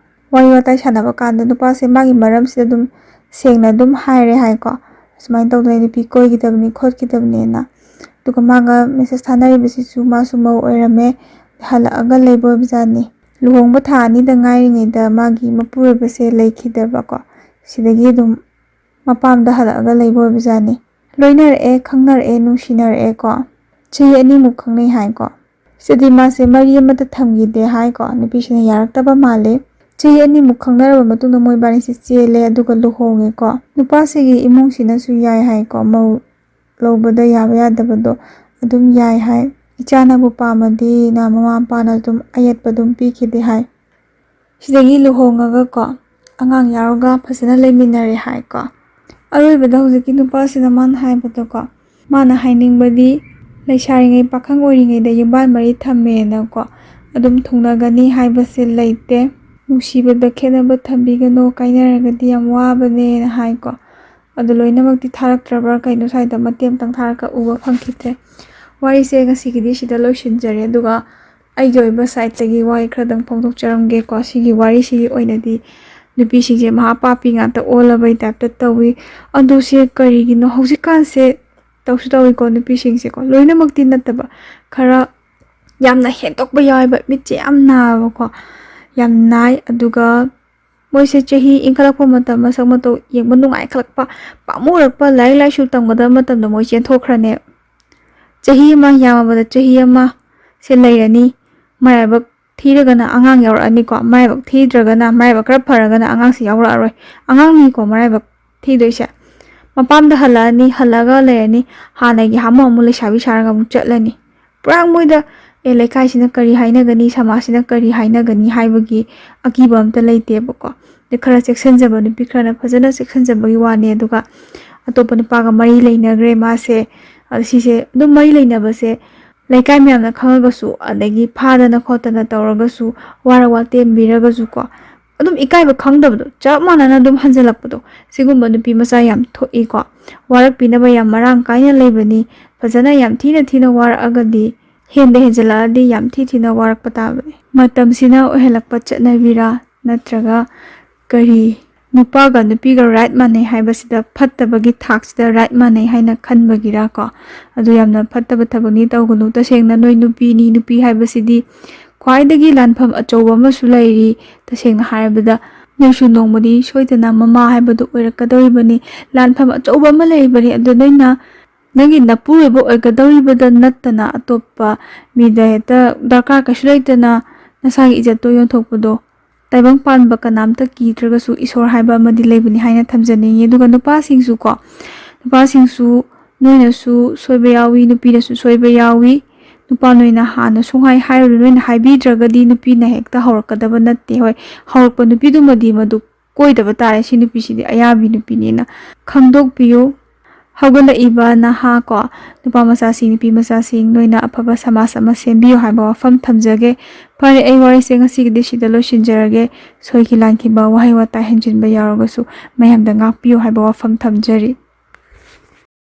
ꯋꯥꯔꯤ ꯋꯥꯇꯥꯏ ꯁꯥꯟꯅꯕ ꯀꯥꯟꯗ ꯅꯨꯄꯥꯁꯦ ꯃꯥꯒꯤ ꯃꯔꯝꯁꯤꯗ ꯑꯗꯨꯝ ꯁꯦꯡꯅ ꯑꯗꯨꯝ ꯍꯥꯏꯔꯦ ꯍꯥꯏꯀꯣ꯫ ꯁꯨꯃꯥꯏꯅ ꯇꯧꯗꯅ ꯑꯩ ꯅꯨꯄꯤ ꯀꯣꯏꯈꯤꯗꯕꯅꯤ ꯈꯣꯠꯈꯤꯗꯕꯅꯦꯅ꯫ ꯑꯗꯨꯒ ꯃꯥꯒ message ꯊꯥꯅꯔꯤꯕꯁꯤꯁꯨ ꯃꯥꯁꯨ ꯃꯧ ꯑꯣꯏꯔꯝꯃꯦ, ꯍꯜꯂꯛꯑꯒ ꯂꯩꯕ ꯑꯣꯏꯕꯖꯥꯠꯅꯤ꯫ ꯂꯨꯍꯣꯡꯕ ꯊꯥ ꯑꯅꯤꯗ ꯉꯥꯏꯔꯤꯉꯩꯗ ꯃꯥꯒꯤ ꯃꯄꯨꯔꯣꯏꯕꯁꯦ ꯂꯩꯈꯤꯗꯕꯀꯣ꯫ ꯁꯤꯗꯒꯤ ꯑꯗꯨꯝ ꯃꯄꯥꯝꯗ ꯍꯜꯂꯛꯑꯒ ꯂꯩꯕ ꯑꯣꯏꯕꯖꯥꯠꯅꯤ꯫ ꯂꯣꯏꯅꯔꯛꯑꯦ, ꯈꯪꯅꯔꯛꯑꯦ, ꯅꯨꯡꯁꯤꯅꯔꯛꯑꯦꯀꯣ꯫ ꯆꯍꯤ ꯑꯅꯤꯃꯨꯛ ꯈꯪꯅꯩ ꯍꯥꯏꯀꯣ꯫ ꯁꯤꯗꯤ ꯃꯥꯁꯦ ꯃꯔꯤ ꯑꯃꯠꯇ ꯊꯝꯈꯤꯗꯦ ꯍꯥꯏꯀꯣ꯫ ꯅꯨꯄꯤꯁꯤꯅ ꯌꯥꯔꯛꯇꯕ ꯃꯥꯜꯂꯦ꯫ ꯆꯍꯤ ꯑꯅꯤꯃꯨꯛ ꯈꯪꯅꯔꯕ ꯃꯇꯨꯡꯗ ꯃꯣꯏꯕꯥꯅꯤꯁꯦ ꯆꯦꯜꯂꯦ, ꯑꯗꯨꯒ ꯂꯨꯍꯣꯡꯉꯦꯀꯣ꯫ ꯅꯨꯄꯥꯁꯤꯒꯤ ꯏꯃꯨꯡꯁꯤꯅꯁꯨ ꯌꯥꯏ ꯍꯥꯏꯀꯣ, ꯃꯧ ꯂꯧꯕꯗ ꯌꯥꯕ ꯌꯥꯗꯕꯗꯣ ꯑꯗꯨꯝ ꯌꯥꯏ ꯍꯥꯏ꯫ ꯏꯆꯥꯅꯕꯨ ꯄꯥꯝꯃꯗꯤꯅ ꯃꯃꯥ ꯃꯄꯥꯅ ꯑꯗꯨꯝ ꯑꯌꯦꯠꯄ ꯑꯗꯨꯝ ꯄꯤꯈꯤꯗꯦ ꯍꯥꯏ꯫ ꯁꯤꯗꯒꯤ ꯂꯨꯍꯣꯡꯉꯒꯀꯣ ꯑꯉꯥꯡ ꯌꯥꯎꯔꯒ ꯐꯖꯅ ꯂꯩꯃꯤꯟꯅꯔꯦ ꯍꯥꯏꯀꯣ꯫ ꯑꯔꯣꯏꯕꯗ ꯍꯧꯖꯤꯛꯀꯤ ꯅꯨꯄꯥꯁꯤꯅ ꯃꯥꯅ ꯍꯥꯏꯕꯗꯀꯣ, ꯃꯥꯅ ꯍꯥꯏꯅꯤꯡꯕꯗꯤ ꯂꯩꯁꯥꯔꯤꯉꯩ ꯄꯥꯈꯪ ꯑꯣꯏꯔꯤꯉꯩꯗ ꯌꯨꯝꯕꯥꯟ ꯃꯔꯤ ꯊꯝꯃꯦꯅꯀꯣ ꯑꯗꯨꯝ ꯊꯨꯡꯅꯒꯅꯤ ꯍꯥꯏꯕꯁꯦ ꯂꯩꯇꯦ꯫ ꯅꯨꯡꯁꯤꯕꯗ ꯈꯦꯠꯅꯕ ꯊꯝꯕꯤꯒꯅꯣ, ꯀꯥꯏꯅꯔꯒꯗꯤ ꯌꯥꯝ ꯋꯥꯕꯅꯦꯅ ꯍꯥꯏꯀꯣ꯫ ꯑꯗꯨ ꯂꯣꯏꯅꯃꯛꯇꯤ ꯊꯥꯔꯛꯇ꯭ꯔꯕ꯭ꯔꯥ ꯀꯩꯅꯣ, ꯁ꯭ꯋꯥꯏꯗ ꯃꯇꯦꯛ ꯑꯃꯇꯪ ꯊꯥꯔꯒ ꯎꯕ ꯐꯪꯈꯤꯗ꯭ꯔꯦ꯫ ꯋꯥꯔꯤꯁꯦ ꯉꯁꯤꯒꯤꯗꯤ ꯁꯤꯗ ꯂꯣꯏꯁꯤꯟꯖꯔꯦ꯫ ꯑꯗꯨꯒ ꯑꯩꯒꯤ ꯑꯣꯏꯕ sideꯇꯒꯤ ꯋꯥꯍꯩ ꯈꯔꯗꯪ ꯐꯣꯡꯗꯣꯛꯆꯔꯝꯒꯦꯀꯣ꯫ ꯁꯤꯒꯤ ꯋꯥꯔꯤꯁꯤꯒꯤ ꯑꯣꯏꯅꯗꯤ ꯅꯨꯄꯤꯁꯤꯡꯁꯦ ꯃꯍꯥ ꯄꯥꯄꯤ ꯉꯥꯛꯇ ꯑꯣꯜꯂꯕꯩ typeꯇ ꯇꯧꯏ꯫ ꯑꯗꯨ ꯁꯦ ꯀꯔꯤꯒꯤꯅꯣ? ꯍꯧꯖꯤꯛꯀꯥꯟꯁꯦ ꯇꯧꯁꯨ ꯇꯧꯏꯀꯣ ꯅꯨꯄꯤꯁꯤꯡꯁꯦꯀꯣ, ꯂꯣꯏꯅꯃꯛꯇꯤ ꯅꯠꯇꯕ, ꯈꯔ ꯌꯥꯝꯅ ꯍꯦꯟꯗꯣꯛꯄ ꯌꯥꯎꯋꯦꯕ, ꯃꯤꯠꯁꯦ ꯌꯥꯝ ꯅꯥꯕꯀꯣ, ꯌꯥꯝ ꯅꯥꯏ꯫ ꯑꯗꯨꯒ ꯃꯣꯏꯁꯦ ꯆꯍꯤ ꯏꯟꯈꯠꯂꯛꯄ ꯃꯇꯝ, ꯃꯁꯛ ꯃꯇꯧ ꯌꯦꯡꯕ ꯅꯨꯡꯉꯥꯏꯈꯠꯂꯛꯄ, ꯄꯥꯝꯃꯨꯔꯛꯄ, ꯂꯥꯏꯔꯤꯛ ꯂꯥꯏꯁꯨ ꯇꯝꯒꯗꯕ ꯃꯇꯝꯗ ꯃꯣꯏ ꯆꯦꯟꯊꯣꯛꯈ꯭ꯔꯅꯦ꯫ ꯆꯍꯤ ꯑꯃ, ꯌꯥꯝꯃꯕꯗ ꯆꯍꯤ ꯑꯃ ꯁꯦ ꯂꯩꯔꯅꯤ꯫ ꯃꯔꯥꯏꯕꯛ ꯊꯤꯔꯒꯅ ꯑꯉꯥꯡ ꯌꯥꯎꯔꯛꯑꯅꯤꯀꯣ, ꯃꯔꯥꯏꯕꯛ ꯊꯤꯗ꯭ꯔꯒꯅ, ꯃꯔꯥꯏꯕꯛ ꯈꯔ ꯐꯔꯒꯅ ꯑꯉꯥꯡꯁꯤ ꯌꯥꯎꯔꯛꯑꯔꯣꯏ꯫ ꯑꯉꯥꯡꯅꯤꯀꯣ ꯃꯔꯥꯏꯕꯛ ꯊꯤꯗꯣꯏꯁꯦ꯫ ꯃꯄꯥꯝꯗ ꯍꯜꯂꯛꯑꯅꯤ, ꯍꯜꯂꯛꯑꯒ ꯂꯩꯔꯅꯤ, ꯍꯥꯟꯅꯒꯤ ꯍꯥꯃꯨ ꯍꯥꯃꯨ ꯂꯩꯁꯥꯕꯤ ꯁꯥꯔꯒ ꯑꯃꯨꯛ ꯆꯠꯂꯅꯤ꯫ ꯄꯨꯔꯥ ꯃꯣꯏꯗ ꯑꯦ, ꯂꯩꯀꯥꯏꯁꯤꯅ ꯀꯔꯤ ꯍꯥꯏꯅꯒꯅꯤ, ꯁꯃꯥꯖꯁꯤꯅ ꯀꯔꯤ ꯍꯥꯏꯅꯒꯅꯤ ꯍꯥꯏꯕꯒꯤ ꯑꯀꯤꯕ ꯑꯝꯇ ꯂꯩꯇꯦꯕꯀꯣ꯫ ꯑꯗꯩ ꯈꯔ ꯆꯦꯛꯁꯤꯟꯖꯕ ꯅꯨꯄꯤ ꯈꯔꯅ ꯐꯖꯅ ꯆꯦꯛꯁꯤꯟꯖꯕꯒꯤ ꯋꯥꯅꯦ, ꯑꯗꯨꯒ ꯑꯇꯣꯞꯄ ꯅꯨꯄꯥꯒ ꯃꯔꯤ ꯂꯩꯅꯈ꯭ꯔꯦ ꯃꯥꯁꯦ꯫ ꯑꯗ ꯁꯤꯁꯦ ꯑꯗꯨꯝ ꯃꯔꯤ ꯂꯩꯅꯕꯁꯦ ꯂꯩꯀꯥꯏ ꯃꯌꯥꯝꯅ ꯈꯪꯉꯒꯁꯨ, ꯑꯗꯒꯤ ꯐꯥꯗꯅ ꯈꯣꯠꯇꯅ ꯇꯧꯔꯒꯁꯨ, ꯋꯥꯔ ꯋꯥꯇꯦꯝꯕꯤꯔꯒꯁꯨꯀꯣ, ꯑꯗꯨꯝ ꯏꯀꯥꯏꯕ ꯈꯪꯗꯕꯗꯣ, ꯆꯞ ꯃꯥꯟꯅꯅ ꯑꯗꯨꯝ ꯍꯟꯖꯜꯂꯛꯄꯗꯣ, ꯁꯤꯒꯨꯝꯕ ꯅꯨꯄꯤ ꯃꯆꯥ ꯌꯥꯝ ꯊꯣꯛꯏꯀꯣ꯫ ꯋꯥꯔꯛꯄꯤꯅꯕ ꯌꯥꯝ ꯃꯔꯥꯡ ꯀꯥꯏꯅ ꯂꯩꯕꯅꯤ꯫ ꯐꯖꯅ ꯌꯥꯝ ꯊꯤꯅ ꯊꯤꯅ ꯋꯥꯔꯛꯑꯒꯗꯤ, ꯍꯦꯟꯗ ꯍꯦꯟꯖꯜꯂꯛꯑꯗꯤ ꯌꯥꯝ ꯊꯤ ꯊꯤꯅ ꯋꯥꯔꯛꯄ ꯇꯥꯕꯅꯤ꯫ ꯃꯇꯝꯁꯤꯅ ꯑꯣꯏꯍꯜꯂꯛꯄ ꯆꯠꯅꯕꯤꯔꯥ, ꯅꯠꯇ꯭ꯔꯒ ꯀꯔꯤ? ꯅꯨꯄꯥꯒ ꯅꯨꯄꯤꯒ right ꯃꯥꯟꯅꯩ ꯍꯥꯏꯕꯁꯤꯗ, ꯐꯠꯇꯕꯒꯤ ꯊꯥꯛꯁꯤꯗ right ꯃꯥꯟꯅꯩ ꯍꯥꯏꯅ ꯈꯟꯕꯒꯤꯔꯥ ꯀꯣ? ꯑꯗꯨ ꯌꯥꯝꯅ ꯐꯠꯇꯕ ꯊꯕꯛꯅꯤ, ꯇꯧꯒꯅꯨ꯫ ꯇꯁꯦꯡꯅ ꯅꯣꯏ ꯅꯨꯄꯤꯅꯤ, ꯅꯨꯄꯤ ꯍꯥꯏꯕꯁꯤꯗꯤ ꯈ꯭ꯋꯥꯏꯗꯒꯤ ꯂꯥꯟꯐꯝ ꯑꯆꯧꯕ ꯑꯃꯁꯨ ꯂꯩꯔꯤ꯫ ꯇꯁꯦꯡꯅ ꯍꯥꯏꯔꯕꯗ, ꯅꯣꯏꯁꯨ ꯅꯣꯡꯃꯗꯤ ꯁꯣꯏꯗꯅ ꯃꯃꯥ ꯍꯥꯏꯕꯗꯨ ꯑꯣꯏꯔꯛꯀꯗꯧꯔꯤꯕꯅꯤ꯫ ꯂꯥꯟꯐꯝ ꯑꯆꯧꯕ ꯑꯃ ꯂꯩꯔꯤꯕꯅꯤ꯫ ꯑꯗꯨ ꯅꯣꯏꯅ ꯅꯪꯒꯤ ꯅꯄꯨꯔꯣꯏꯕ ꯑꯣꯏꯒꯗꯧꯔꯤꯕꯗ ꯅꯠꯇꯅ ꯑꯇꯣꯞꯄ ꯃꯤꯗ ꯍꯦꯛꯇ ꯗꯔꯀꯥꯔ ꯀꯩꯁꯨ ꯂꯩꯇꯅ ꯅꯁꯥꯒꯤ ꯏꯖꯠꯇꯣ ꯌꯣꯟꯊꯣꯛꯄꯗꯣ, ꯇꯥꯏꯕꯪ ꯄꯥꯟꯕ ꯀꯅꯥꯝꯇ ꯀꯤꯗ꯭ꯔꯒꯁꯨ ꯏꯁꯣꯔ ꯍꯥꯏꯕ ꯑꯃꯗꯤ ꯂꯩꯕꯅꯤ ꯍꯥꯏꯅ ꯊꯝꯖꯅꯤꯡꯉꯤ꯫ ꯑꯗꯨꯒ ꯅꯨꯄꯥꯁꯤꯡꯁꯨ ꯀꯣ, ꯅꯨꯄꯥꯁꯤꯡꯁꯨ, ꯅꯣꯏꯅꯁꯨ ꯁꯣꯏꯕ ꯌꯥꯎꯏ, ꯅꯨꯄꯤꯅꯁꯨ ꯁꯣꯏꯕ ꯌꯥꯎꯏ꯫ ꯅꯨꯄꯥ ꯅꯣꯏꯅ ꯍꯥꯟꯅ ꯁꯨꯡꯍꯥꯏ ꯍꯥꯏꯔꯨꯅꯨ, ꯅꯣꯏꯅ ꯍꯥꯏꯕꯤꯗ꯭ꯔꯒꯗꯤ ꯅꯨꯄꯤꯅ ꯍꯦꯛꯇ ꯍꯧꯔꯛꯀꯗꯕ ꯅꯠꯇꯦ꯫ ꯍꯣꯏ, ꯍꯧꯔꯛꯄ ꯅꯨꯄꯤꯗꯨꯃꯗꯤ ꯃꯗꯨ ꯀꯣꯏꯗꯕ ꯇꯥꯔꯦ꯫ ꯁꯤ ꯅꯨꯄꯤꯁꯤꯗꯤ ꯑꯌꯥꯕꯤ ꯅꯨꯄꯤꯅꯦꯅ ꯈꯪꯗꯣꯛꯄꯤꯌꯨ꯫ ꯍꯧꯒꯠꯂꯛꯏꯕ ꯅꯍꯥ ꯀꯣ, ꯅꯨꯄꯥ ꯃꯆꯥꯁꯤꯡ, ꯅꯨꯄꯤ ꯃꯆꯥꯁꯤꯡ, ꯅꯣꯏꯅ ꯑꯐꯕ ꯁꯃꯥꯖ ꯑꯃ ꯁꯦꯝꯕꯤꯌꯨ ꯍꯥꯏꯕ ꯋꯥꯐꯝ ꯊꯝꯖꯒꯦ꯫ ꯐꯔꯦ, ꯑꯩ ꯋꯥꯔꯤꯁꯦ ꯉꯁꯤꯒꯤꯗꯤ ꯁꯤꯗ ꯂꯣꯏꯁꯤꯟꯖꯔꯒꯦ꯫ ꯁꯣꯏꯈꯤ ꯂꯥꯟꯈꯤꯕ, ꯋꯥꯍꯩ ꯋꯥꯇꯥ ꯍꯦꯟꯖꯤꯟꯕ ꯌꯥꯎꯔꯒꯁꯨ ꯃꯌꯥꯝꯗ ꯉꯥꯛꯄꯤꯌꯨ ꯍꯥꯏꯕ ꯋꯥꯐꯝ ꯊꯝꯖꯔꯤ꯫